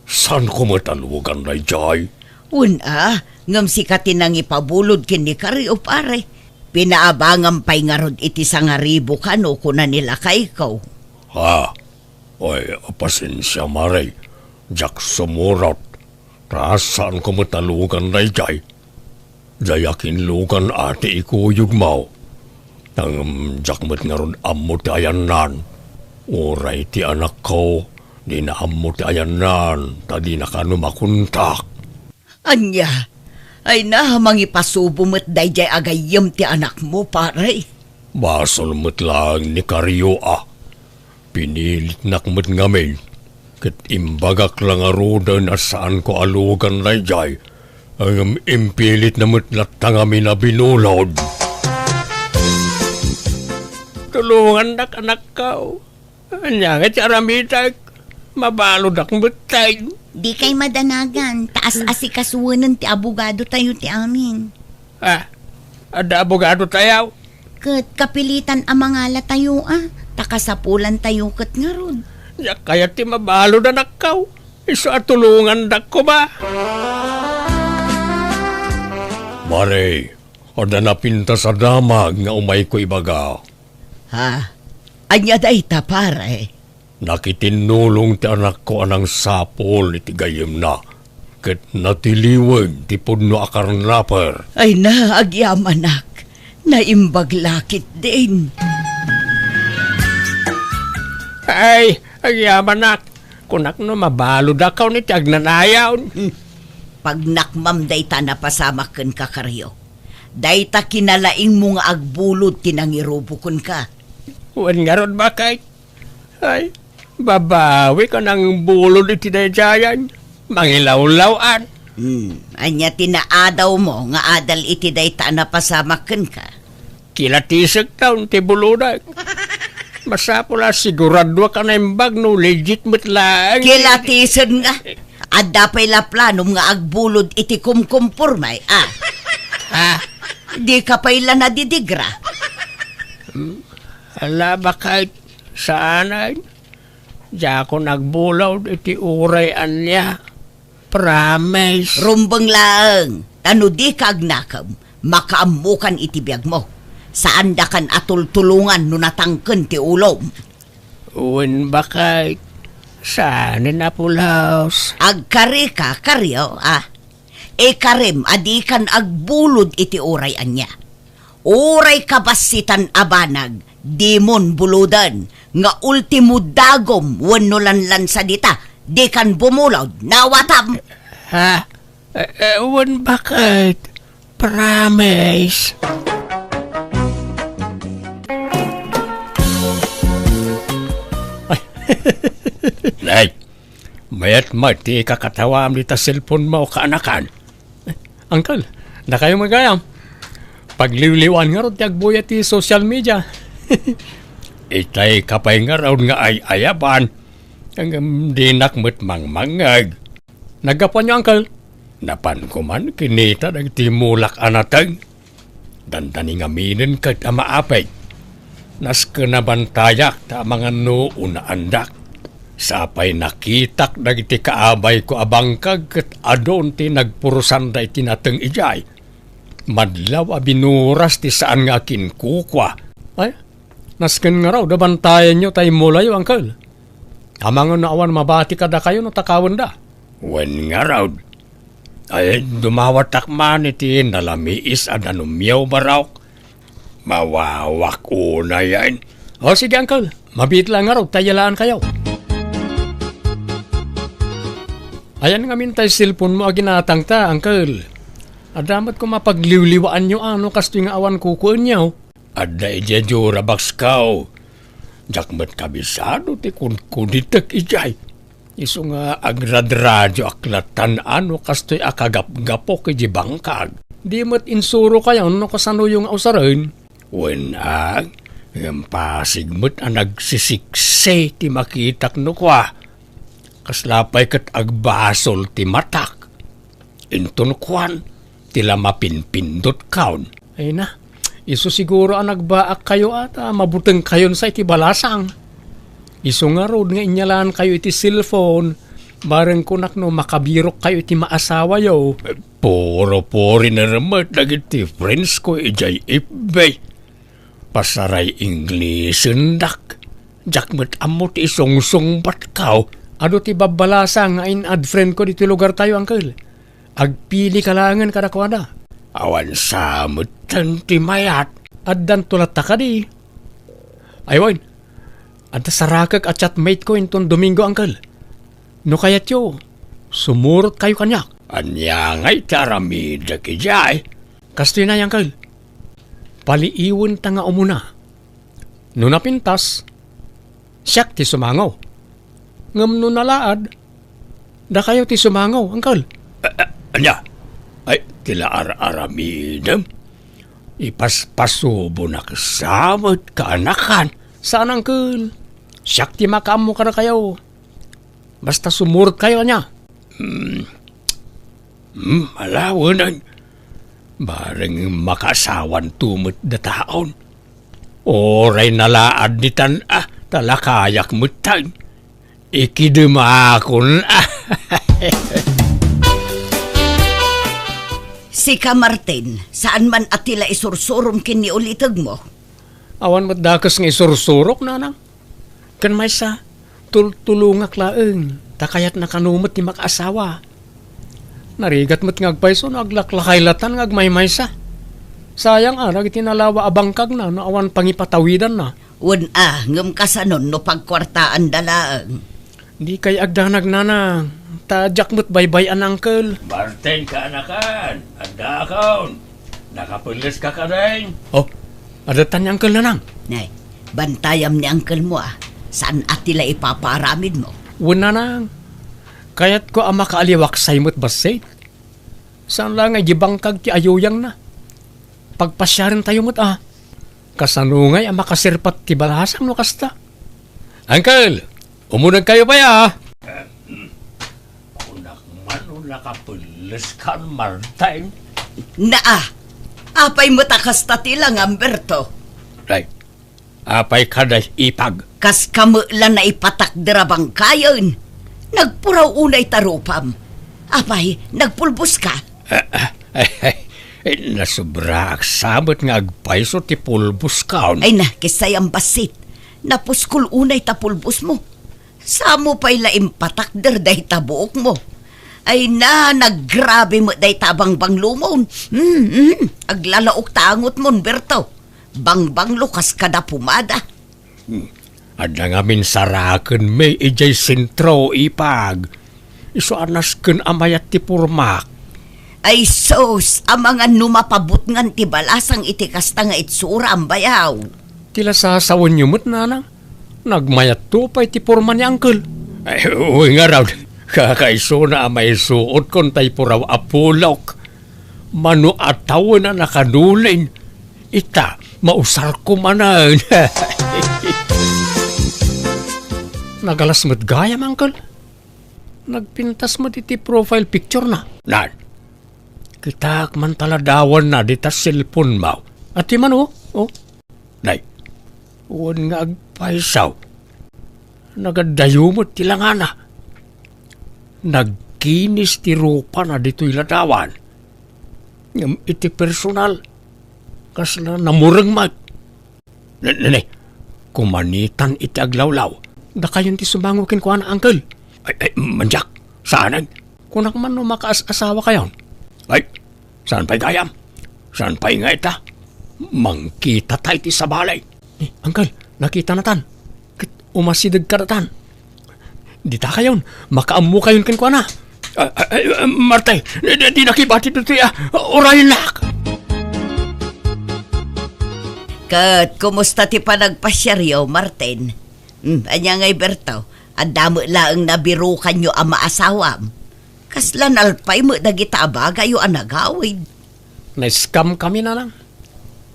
Saanko met a lugan daydiay? Wen a, ngem sika ti nangipabulod ken ni Kario, pare. Pinaabangam pay ngarud iti sangaribu kano, kuna ni lakayko. Ha? Ay, pasensia, Mare. Diak sumurot. Ta saanko met a lugan daydiay. Diay akinlugan a ti ikuyogmo. Ngem diak met ngarud ammo ti ayannan. Uray ti anakko, dina ammo ti ayannan, ta dina kano makontak. Ania? Ay na, mangipasubo met daydiay a gayyem ti anakmo, pare. Basol met laeng ni Kario a. Pinilitnak met ngamin, ket imbagak la ngaruden a saanko a lugan daydiay, ngem impilitna met latta ngamin a binulod. Tulongannak, anakko. Ania ngay ti aramidek? Mabaludak met tay. Dikay madanagan, ta as-asikasuenen ti abogadotayo ti amin. Ah, adda abogadotayo? Ket kapilitan a mangalatayo a, ta kasapulantayo ket ngarud. Diak kayat ti mabalud, anakko. Isu a tulongandak koma. Mare, adda napintas a damag nga umayko ibaga. Ha? Ania dayta, pare? Nakitinnulong ti anakko a nangsapul iti gayyemna, ket natiliwen ti pudno a karnaper. Ay na, agyamanak. Naimbag la ketdin. Ay, agyamanak. Kunak no mabaludakon iti agnanayon. Hmm. Pagnakmam dayta a napasamak kenka, Kario. Dayta kinalaingmo nga agbulod ti nangirubo kenka. Wen ngarud, baket. Ay, babawik a nangbulod iti daydiayen. Mangilawlaw-an. Hmm, ania ti naadawmo nga adal iti dayta a napasamak kenka? Kilatisekton ti bulodek. Masapul a siguraduak a naimbag no legit met laeng. Kilatisen nga. Adda pay la planom nga agbulod iti kumkumporme, a? Ha? Dika pay la nadidigra? Hmm? Ala, baket, saanen. Diakon agbulod iti uray ania. Promise. Rumbeng laeng, ta no dika agnakem, makaammokan iti biagmo. Saandakan a tultulongan no natangken ti ulom. Wen, baket, saanen a pulos. Agkarika, Kario, a. Ikarem a dikan agbulod iti uray ania. Uray kabassitan a banag, dimon buloden, nga ultimo dagom wenno lanlansa dita, dikan bumulod, nawatam. Ha? Eh, eh, wen, baket? Promise. Ay. Nay, mayat met ti ikakatawam dita cellphone mo, kaanakan. Uncle, dakayo met gayam. Pagliwliwan ngarud ti agbuya ti social media. Itay ka pay ngarud nga ay-ayaban. Ngem dinak met mangmangngeg. Naggapuanyo, Uncle? Napanko man kinita dagiti mulak a nateng. Dandani ngaminen ket a maapek. Nasken a bantayak ta amangan no unaandak. Sapay nakitak dagiti kaabayko a bangkag ket adun ti nagpurusanda iti nateng idiay. Madlaw a binuras ti saan nga akinkukua. Ay, nasken ngarud a bantayanyo ta immulayo, Uncle. Amangan no awan mabati kadakayo no takawenda. Wen ngarud, Ay, dumawatak man iti nalamiis a danumyo, Barok. Mawawak unay, ay. O, sige, Uncle. Mabiit lang ngarud, ta iyalaan kayo. Ayan ngamin tay cellphone mo a ginatangta, Uncle. Adda met koma pagliwliwaanyo a no kastoy nga awan kukuenyo. Adda idiay Durabox ko. Diak met kabisado ti kunkunitek idiay. Isu nga agradradio ak latan a no kastoy a kagapgapok idiay bangkag. Di met insuro kayo no kasanoyo nga usaren. Wen a, ngem pasig met a nagsisiksi ti makitak no kua. Kasla pay ket agbasol ti matak. Inton kuan, ti la mapinpindot kaon. Ay na, isu siguro a nagbaak kayo at, ah, mabuteng kayon sa iti balasang. Isu ngarud nga inyalaan kayo iti cellphone, bareng kunak no makabirok kayo iti maasawayo. Puro puri na remet dagiti friends ko idiay F B. Pasaray Inglesen dak. Diak met ammo ti isungsungbat kaw. Adu ti babbalasang nga in-add friend ko ditoy lugar tayo, Uncle. Agpili ka laengen kadakuada. Awan sa metten ti mayat. Addanto latta kadi. Ay wen, adda sarakek a chatmate ko inton Domingo, Uncle. No kayatyo, sumurot kayo kaniak. Ania ngay ti aramidek idiay? Kastoy na, Uncle. Paliiwenta nga umuna. No napintas, siak ti sumango. Ngem no nalaad, dakayo ti sumango, Uncle. A-, a-, ania? Ay, ti la ar-aramidem? Ipaspasubonak sa met kaanakan. Saan, Uncle. Siak ti makaammo kadakayo. Basta sumurot kayo, ania? Hmm. Hmm, ala wen. Bareng makaasawanto met dataon. Uray nalaad ditan a, ta lakayak metten. Ikidemakon a. Sika, Martin, saan man a ti la isursurom ken ni ulitegmo? Awan met dakes nga isursurok, nanang. Ken maysa, tultulongak laeng, ta kayatna kano met ti makaasawa. Narigat met nga agpayso no aglaklakay latan nga agmaymaysa. Sayang a dagiti nalawa a bangkagna no awan pangipatawidanna. Wen a, ngem kasanon no pagkuartaanda laeng? Dikay agdanag, nanang, ta diak met baybay-an, Uncle. Martin, kaanakan, addaakon. Nakapelles ka kadin? Oh, adda tan ni Uncle, nanang. Nay, bantayam ni Uncle mo, a. Saan a ti la ipapaaramid mo? Wen, nanang. Kayatko a makaaliwaksay met bassit. Saan la nga idi bangkag ti ayuyangna. Pagpasiaren tayo met, a. Kasano ngay a makasirpat ti balasang no kasta? Uncle, umuneg kayo pay, a. Kunak man no nakapelles kan, Martin. Naa, apay met a kasta ti langam, Berto? Right. Apay kada ipag? Kas kamela naipatakder a bangkayen. Nagpuraw unay ta rupam. Apay, nagpulbos ka? Ah, ah, ay, ay, ay, nasobraak sa met nga agpayso ti pulbos kaon. Ay na, kisayam bassit. Napuskol unay ta pulbos mo. Samo pay la impatakder dayta buok mo. Ay na, naggrabe met dayta a bangbanglomon. Hmm, hmm, aglalaok ta angotmon, Berto. Bangbanglo kas kada pumada. Hmm. Adda ngamin saraken mi idiay sentro, ipag. Isu a nasken a mayat ti pormak. Ay sus, amangan no mapabutngan ti balasang iti kasta nga itsuram, bayaw. Ti la sasawenyo met, nanang. Nagmayatto pay ti porma ni Uncle. Ay, uy, ngarud. Kakaisuna a maisuotkon tay puraw a pulok. Mano a tawen a nakanulin. Ita, mausarko manen. Nagalas met gayam, Uncle. Nagpintas met iti profile picture na. Nan, kitaak man ta ladawanna dita cellphone mo. Ati man, oh. Oh. Nay, wen nga agpayso. Nagaddayo met ti langana. Nagkinis ti rupana ditoy ladawan. Ngem iti personal, kasla namureng met. Ne-, ne-, ne, kumanitan iti aglawlaw. Dakayon ti sumango kenkuana, Uncle. Ay, ay, mandiak, saanen. Kunak man no makaas-asawakayon. Ay, saan pay gayam? Saan pay nga ita? Mangkitata iti sabali. Eh, uncle, nakitanatan. Ket umasideg kadatan. Ditakayon, makaammokayon kenkuana. Ah, ah, ah, Martay, di, di, di nakibati ditoy, ah, urayennak. Ket kumusta ti panagpasiaryo, Martin? Hmm, ania ngay, Berto? Adda met laeng nabirukanyo a maasawam? Kasla nalpay met dagita a bagayo a nagawid. Na-scam kami, nanang.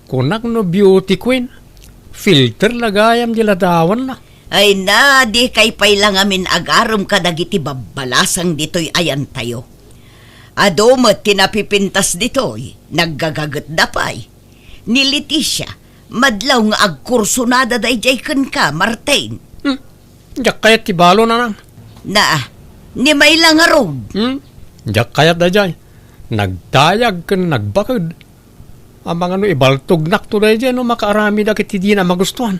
Kunak no beauty queen, filter la gayam di ladawanna. Ay na, dikay pay la ngamin agarem kadagiti babbalasang ditoy ayantayo. Adu met ti napipintas ditoy, naggagagetda pay. Ni Leticia, madlaw nga agkursonada daydiay kenka, Martin. Hmm. Diak kayat ti balo, nanang. Na, ni Mayla ngarud. Hmm? Diak kayat daydiay. Nagdayag ken nagbaked. Amangan no ibaltognakto daydiay no makaaramid dagiti dina magustuan.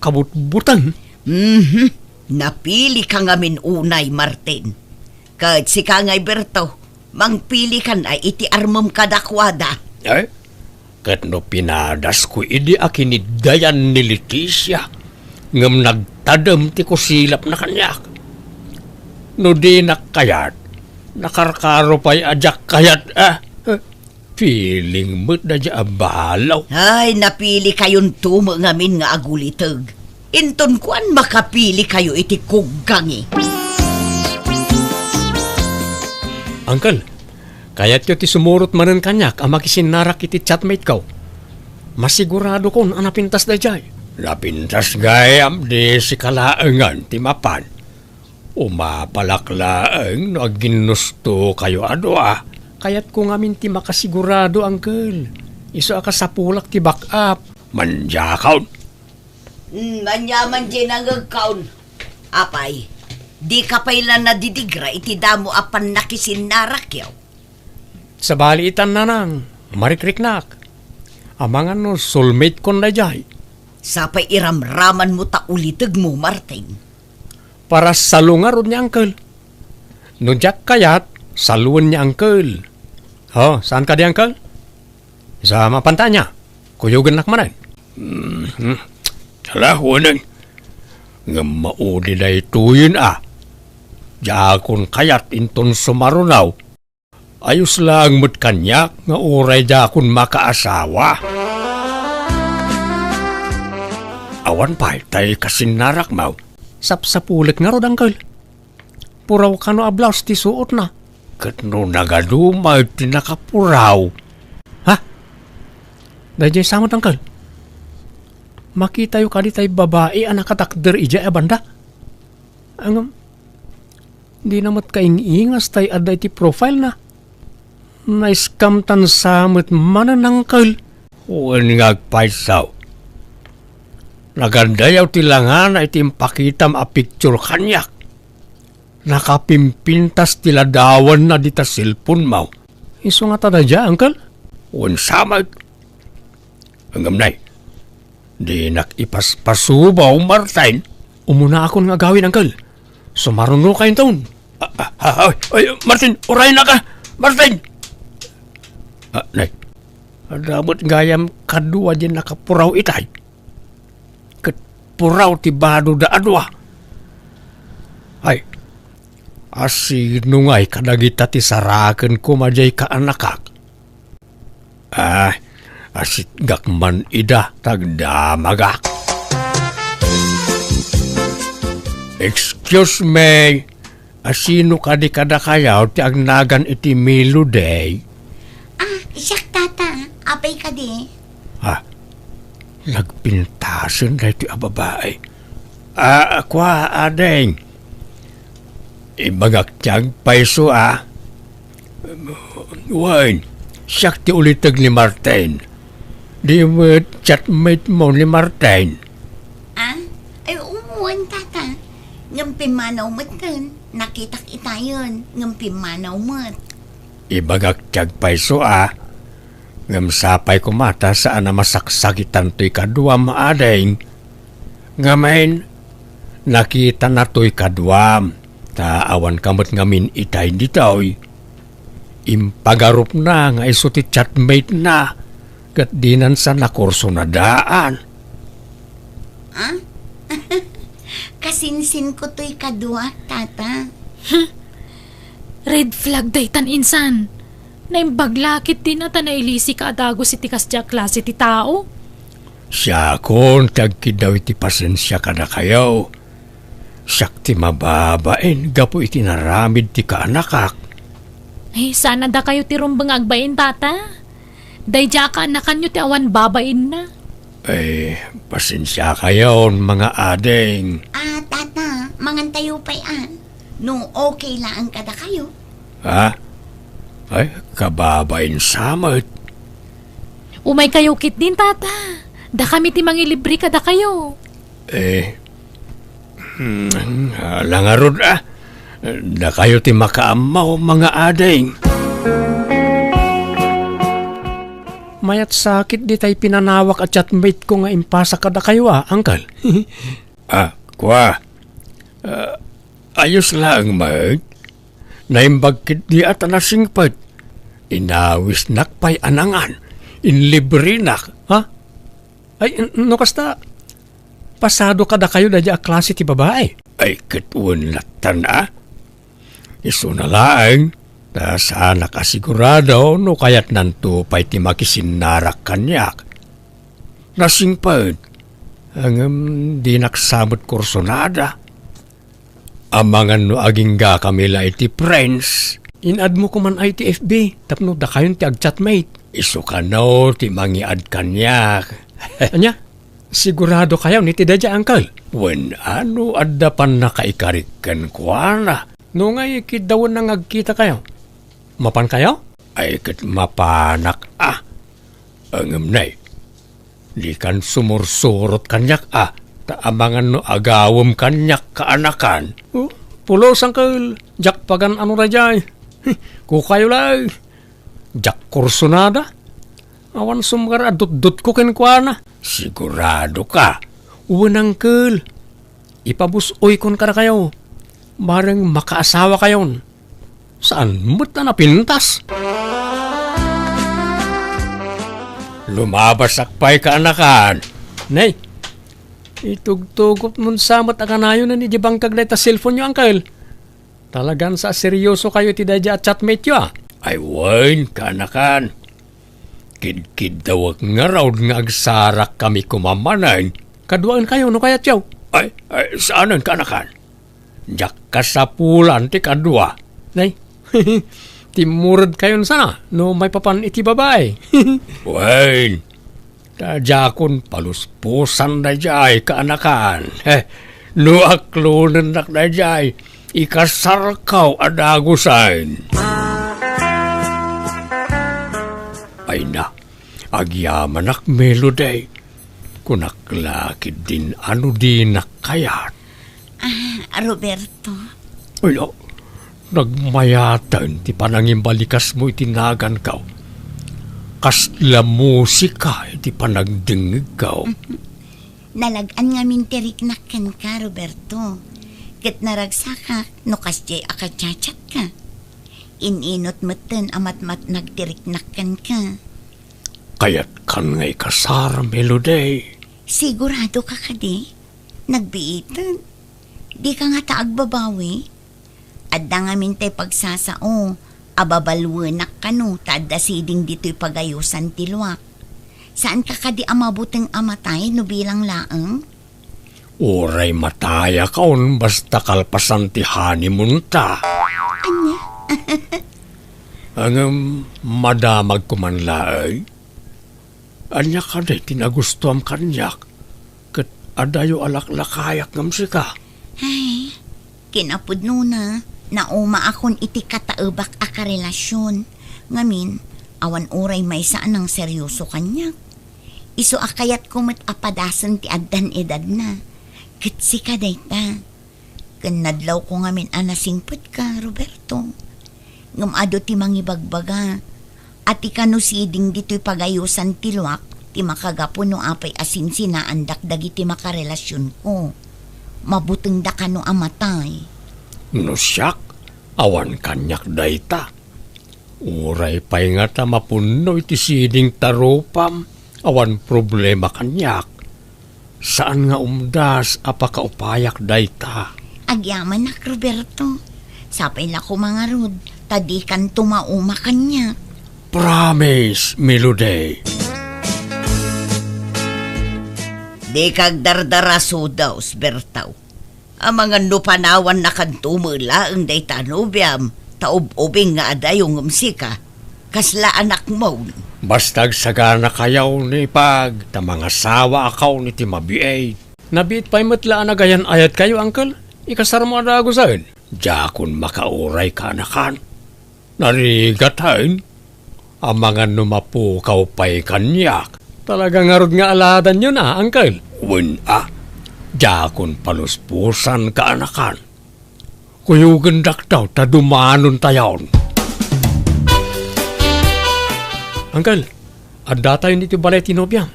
Kabutbuteng. Mhm. Napili ka ngamin unay, Martin. Ket sika ngay, Berto, mangpili kan a iti armem kadakuada. Ay, ket no pinadasko idi a kiniddayan ni Leticia, ngem nagtadem ti kusilapna kaniak. No dinak kayat, nakarkaro pay a diak kayat, ah. Feeling met daydiay a balo. Ay, napili kayonto met ngamin nga aguliteg. Inton kuan, makapili kayo iti kuggangi. Uncle, kayatyo ti sumurot manen kaniak a makisinnarak iti chatmate ko. Masiguradokon a napintas daydiay. Napintas gayam, di sika laengen ti mapan. Umapalak laeng no agginnusto kayo a dua. Kayatko ngamin ti makasigurado, uncle. Isu a kasapulak ti back up. Mandiakon. Hmm, aniaman diay nangegkon. Apay, dika pay la nadidigra iti damo a pannakisinnarakyo? Sabali itan, nanang, marikriknak. Amangan no soulmate kon daydiay. Sapay iramramanmo ta ulitegmo, Martin. Para salungarod ni uncle. No diak kayat, saluen ni uncle. Oh, saan kadi, uncle? Sa mapantanya, kuyogennak manen. Mhm. Ala, wen. Ngem maudi daytoyen a. Diakon kayat inton sumaruno. Ayos laeng met kaniak nga uray diakon makaasawa. Awan pay tay kasinnarakmo. Sapsapulek ngarud, uncle. Puraw kano a blouse ti suotna. Ket no nagadu met ti nakapuraw. Ha? Daydiay sa met, uncle. Makitayo kadi tay babai a nakatakder idiay a banda? Ngem, dina met kaing-ingas tay adda iti profile na. Na-scam tan sa met manen, uncle. Wen nga agpayso. Nagandayaw ti langana iti impakitam a picture kaniak. Nakapimpintas ti ladawanna dita cellphone-mo. Isu ngata daydiay, uncle? Wen sa met. Ngem nay, dinak ipaspasubaw, Martin. Umunaakon nga agawid, uncle. Sumarunokayo inton. Ah, ah, ah, ay, ay, Martin, urayennaka, Martin! Ah, nay, adda met gayam kadua diay nakapuraw itay. Ket puraw ti badoda a dua. Ay, asino ngay kadagita ti saraken koma diay kaanakak? Ah, asitgak man ida, tagdamagak. Excuse me, asino kadi kadakayo ti agnagan iti Melody? Ah, siak, tata. Apay kadi? Ah, nagpintasen daytoy a babai. Ah, kua, ading. Ibagak ti agpayso, a. Wen, siak ti uliteg ni Martin. Di met chatmate mo ni Martin? Ah? Ay, wen, tata. Ngem pimmanaw met ken. Nakitak itayen, ngem pimmanaw met. Ibagak ti agpayso, a. Ngem sapay koma ta saan a masaksakitan toy kaduam, ading. Ngamin, nakitana toy kaduam. Ta awan ka met ngamin itay ditoy. Impagarupna nga isu ti chatmate-na, ket dinan sa nakursunadaan. Ah? Kasinsinko toy kaduak, Tata. Red flag daytan, insan. Naimbag la ketdin a ta nailisika a dagus iti kasdiay a klase ti tao. Siakon ti agkiddaw iti pasensia kadakayo. Siak ti mababain gapu iti naramid ti kaanakak. Ay, saan a dakayo ti rumbeng nga agbain, Tata. Daydiay a kaanakanyo ti awan babainna. Ay, pasensiakayon, mga ading. Ah, Tata, mangantayo pay, a. No okay laeng kadakayo. Ha? Ay, kababain sa met. Umaykayo ketdin, Tata. Dakami ti mangilibre kadakayo. Eh, hmm, ala ngarud, a. Dakayo ti makaammo, mga ading. Mayat sakit ditay pinanawak a chatmate-ko nga impasak kadakayo, a, uncle. Ah, kua. Ah, ayos laeng met. Naimbag ketdi a ta nasingpet. Inawisnak pay a nangan. Inlibrenak, ha? Ay, n-, no kasta, pasado kadakayo daydiay a klase ti babai. Ay, ket wen lattan, a. Isuna laeng, ta saanak a sigurado no kayatnanto pay ti makisinnarak kaniak. Nasingpet, ngem dinak sa met kursunada. Amangan no aginggakami la iti friends. In-add-mo koman a iti F B tapno dakayon ti agchatmate. Isu kano ti mangi-add kaniak. Ania? Sigurado kayon iti daydiay, uncle? Wen, a no adda pannakaikarik kenkuana. No ngay, kiddawenna nga agkitakayo. Mapankayo? Ay, ket mapanak, a. Ngem nay, dikan sumursurot kaniak, a, ta amangan no agawem kaniak kaanakan. Oh, pulos, uncle, diak pagan-ano daydiay. Kukayo laeng. Diak kursunada. Awan sumgar a dutdotko kenkuana. Sigurado ka? Wen, uncle. Ipabus-oykon kadakayo. Bareng makaasawakayon. Saan met a napintas? Lumabasak pay kaanakan. Nay, itugtugotmon sa met a kanayonen idiay bangkag dayta cellphone-yo, uncle. Talagan sa seryosokayo iti daydiay a chatmate-yo, a. Ay wen, kaanakan. Kidkiddawek ngarud nga agsarakkami koma manen. Kaduaenkayo no kayatyo. Ay, ay, saanen, kaanakan. Diak kasapulan ti kadua. Nay, timmuredkayon sana no maipapan iti babai. Wen, ta diakon paluspusan daydiay kaanakan. Eh, no aklonennak daydiay, ikasarkaw a dagusen. Ay na, agyamanak, Melody. Kunak la ketdin a no dinak kayat. Ah, Roberto. Ay, ah, nagmayaten ti panangimbalikasmo iti naganko. Kasla musika iti panagdengngegko. Nalag-an ngamin ti riknak kenka, Roberto. Ket naragsakak no kasdiay a kachachatka. In-inut metten a matmatnag ti riknak kenka. Kayatkan nga ikasar, Melody? Sigurado ka kadi? Nagbiiten. Dika ngata agbabawi? Adda ngamin tay pagsasao a babaluenak kano ta adda siding ditoy pagayosan ti luak. Saan ka kadi a mabuteng a matay no bilang laeng? Uray matayakon basta kalpasan ti honeymoon-ta. Ania? Ngem madamagko man laeng. Ania kadi ti nagustuam kaniak ket adayo a laklakayak ngem sika? Ay, kinapudnona, naumaakon iti kataebak a karelasion. Ngamin, awan uray maysa a nangseryoso kaniak. Isu a kayatko met a padasen ti addan edadna. Ket sika dayta. Ken nadlawko ngamin a nasingpetka, Roberto. Ngem adu ti mangibagbaga a ti kano siding ditoy pagayosan ti luak ti makagapu no apay a sinsinaandak dagiti makarelasionko. Mabutengda kano a matay. No siak, awan kaniak dayta. Uray pay ngata mapunno iti siding ta rupam, awan problema kaniak. Saan nga umdas a pakaupayak dayta. Agyamanak, Roberto. Sapay la koma ngarud, ta dikanto mauma kaniak. Promise, Melody. Dika agdardarasudos, Berto. Amangan no panawannakanto met laeng dayta a nobiam, ta ub-ubing nga adayo ngem sika, kasla anakmo. Basta agsaganakayo ni Pag, ta mangasawaakon iti mabiit. Nabiit pay met la a nagayan-ayatkayo, Uncle. Ikasarmo a dagusen. Diakon makauray kaanakan. Narigat, hain? Amangan no mapukaw pay kaniak. Talaga ngarud nga aladanyo na, Uncle? Wen a, diakon paluspusan kaanakan. Kuyogendak daw ta dumanontayon. Uncle, addatayon iti balay ti nobiam.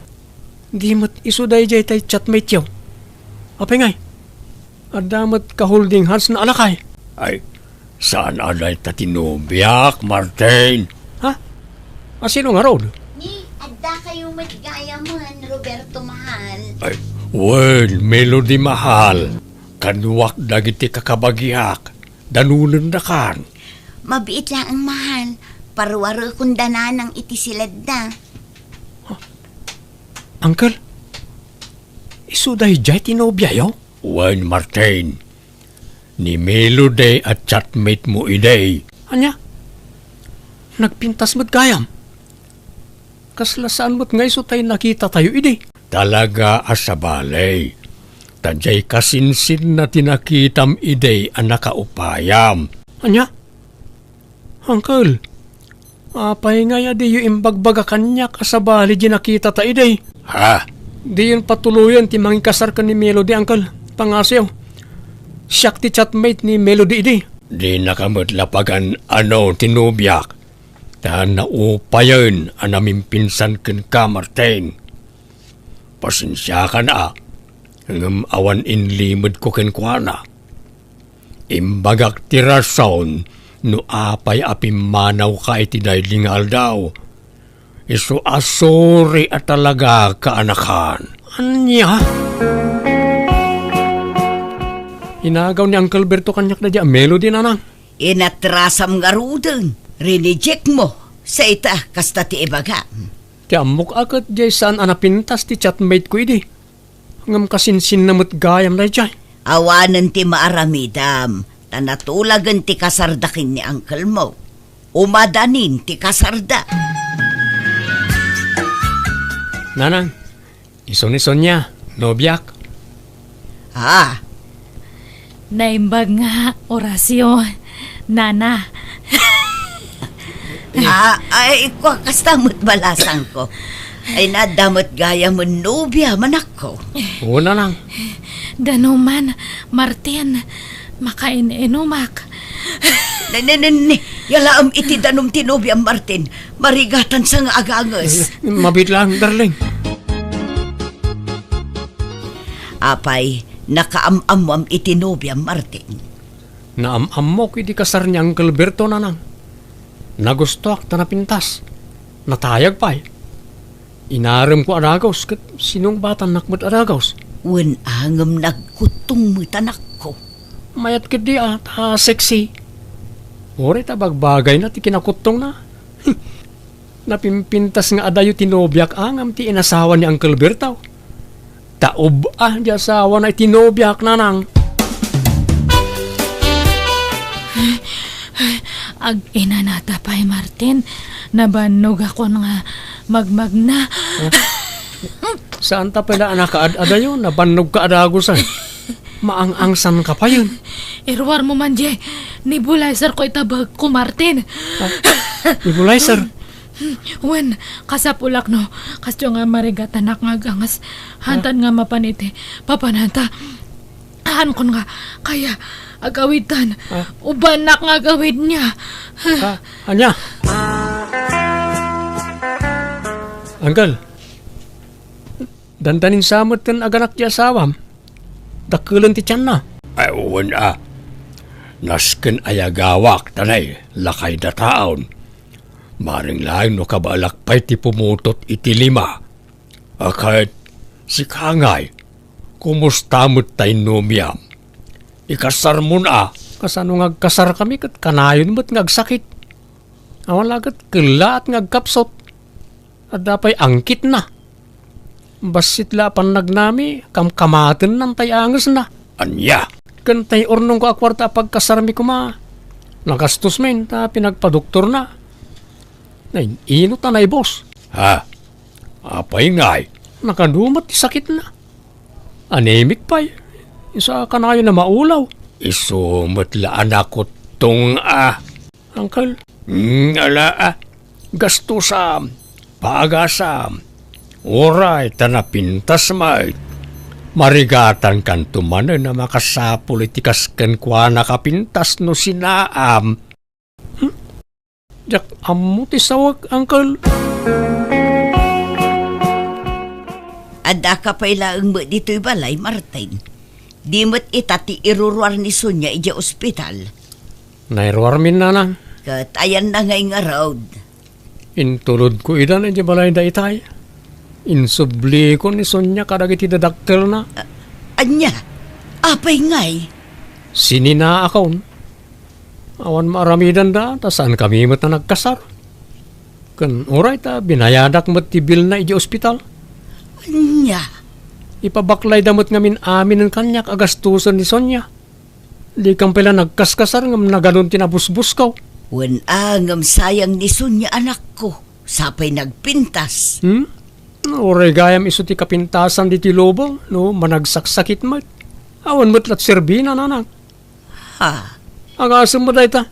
Di met isu daydiay tay chatmate-yo. Apay ngay? Adda met ka-holding hands na alakay. Ay, saan a dayta ti nobiak, Martin? Ha? A, sino ngarud? Ni, addakayo met gayamen, Roberto mahal. Ay, wen, Melody mahal. Kaduak dagiti kakabagiak. Danonendakan. Mabiit laeng mahal. Paruarekon da nanang iti siledda. Uncle, isu daydiay ti nobiayo? Wen, Martin. Ni Melody a chatmate mo idi. Ania? Nagpintas met gayam. Kasla saan met nga isu tay nakitatayo idi? Talaga a sabali. Ta diay kasinsinna ti nakitam idi a nakaupayam. Ania? Uncle, apay ngay a diyo imbagbaga kaniak a sabali di nakitata idi? Ha? Diyon patuloyen ti mangikasar ken ni Melody, Uncle. Pangasoyo. Siak ti chatmate ni Melody idi. Dinaka met la pagan-ano ti nobiak. Ta naupayen a namimpinsan kenka, Martin. Pasensiakan a, ngem awan inlimedko kenkuana. Imbagak ti rason no apay a pimmanawka iti daydi nga aldaw. Isu a sorry a talaga kaanakan. Ania? Inagaw ni Uncle Berto kaniak daydi a Melody, nanang. Inatrasam ngaruden, rineject mo. Sa ita, kasta ti ibagam. Ti ammok a ket diay saan a napintas ti chatmate ko idi. Ngem kasinsinna met gayam daydiay. Awanen ti maaramidam, ta natulagen ti kasarda ken ni uncle mo. Umadanin ti kasarda. Nanang, isun-isun nia, nobiak. Ah, Naimbag nga, Horacio, nana. Ah, ay, kua, kasta met balasangko. Ay, nadda met gayamen nobia, manakko. Oo, nanang. Danuman, Martin, makain-inumak. Ne, ne, ne, ne. Yalaem iti danum ti nobiam, Martin. Marigatan sa nga aganges. Eh, mabiit lang, darling. Apay, nakaam-ammoam iti nobiam, Martin? Naam-ammok iti kasar ni Uncle Berto, nanang. Nagustoak ta napintas. Natayag pay. Inaremko a dagus ket sinungbatannak met a dagus. Wen a ngem nagkuttong met, anakko. Mayat ketdi a, ta sexy. Uray ta bagbagayna ti kinakuttongna. Napimpintas nga adayo ti nobiak a ngem ti inasawa ni Uncle Berto. Ta ub-a di asawana iti nobiak, nanang. Ag-inanata pay, Martin. Nabannogakon nga magmagna. Huh? Saan ta pay la a nakaad-adayo? Nabannogka a dagusan. Maang-angsanka payen. Iruarmo man diay nebulizerko ita bagko, Martin. Ah, nebulizer? Wen, kasapulak no kasdiyo nga marigatanak nga aganges. Hantan nga mapan iti papananta. Haankon nga kaya agawidtan. Ah. Ubannak nga agawidna. Ah, ania? Uncle, dandanin sa met ti aganak ti asawam. Dakkelen ti tianna. Ay, wen a. Nasken a yagawak ta nay, lakay dataon. Maring laeng no kabaelak pay ti pumutot iti lima. A ket, sika ngay, kumusta met tay numiam? Ikasarmon a? Kasano nga agkasarkami ket kanayon met nga agsakit? Awan la ket kellaat nga agkapsut. Adda pay angkitna. Bassit la a pannagnami, kamkamatennan tay angesna. Ania? Ken tay urnongko a kuarta a pagkasarmi koma, nagastos met ta pinagpadoktorna. Nay, ino ta naibus? Ha? Apay ngay? Nakadu met ti sakitna. Anemic pay. Isu a kanayon a maulaw. Isu met la a nakuttong a. Uncle? Hmm, ala a. Gastusam. Paagasam. Uray ta napintas met. Marigatankanto manen a makasapul iti kas kenkuana kapintas no sinaam. Hmm? Diak ammo ti sawek, Uncle. Addaka pay laeng met ditoy balay, Martin. Di met ita ti iruruar ni Sonia idiay ospital. Nairuarmin, nanang. Ket ayanna ngay ngarud? Intulodko ida idiay balayda itay. Insubliko ni Sonia kadagiti dadakkelna. A-, ania? Apay ngay? Sininaakon. Awan maaramidanda, ta saankami met a nagkasar. Ken uray ta binayadak met ti bilna idiay ospital. Ania? Ipabaklayda met ngamin aminen kaniak a gastusen ni Sonia. Dikan pay la nagkaskasar ngem nagadun ti nabusbusko. Wen a, ngem sayang ni Sonia, anakko. Sapay nagpintas. Hmm? Uray gayam isu ti kapintasan ditoy lubong, no managsaksakit met. Awan met la ti serbina, nanang. Ha? Agasem met dayta.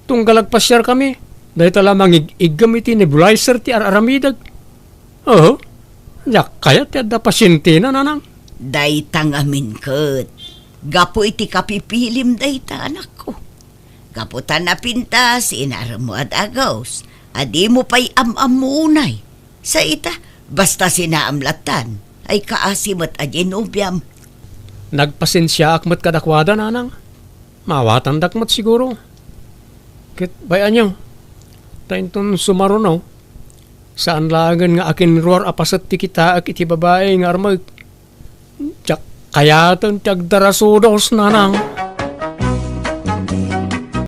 Tunggal agpasiarkami, dayta la mangig-iggem iti nebulizer ti ar-aramidek. Oho. Diak kayat ti adda pasientena, nanang. Dayta ngamin ket gapu iti kapipilim dayta, anakko. Gapu ta napintas, inaremmo a dagus a dimo pay am-ammo unay. Sa ita, basta sinaam lattan, ay kaasi met a di nobiam. Nagpasensiaak met kadakuada, nanang. Maawatandak met siguro. Ket bay-anyo, ta inton sumaruno, saan laengen nga akinruar a paset ti kitaek iti babai nga armek. Diak kayaten ti agdarasudos, nanang.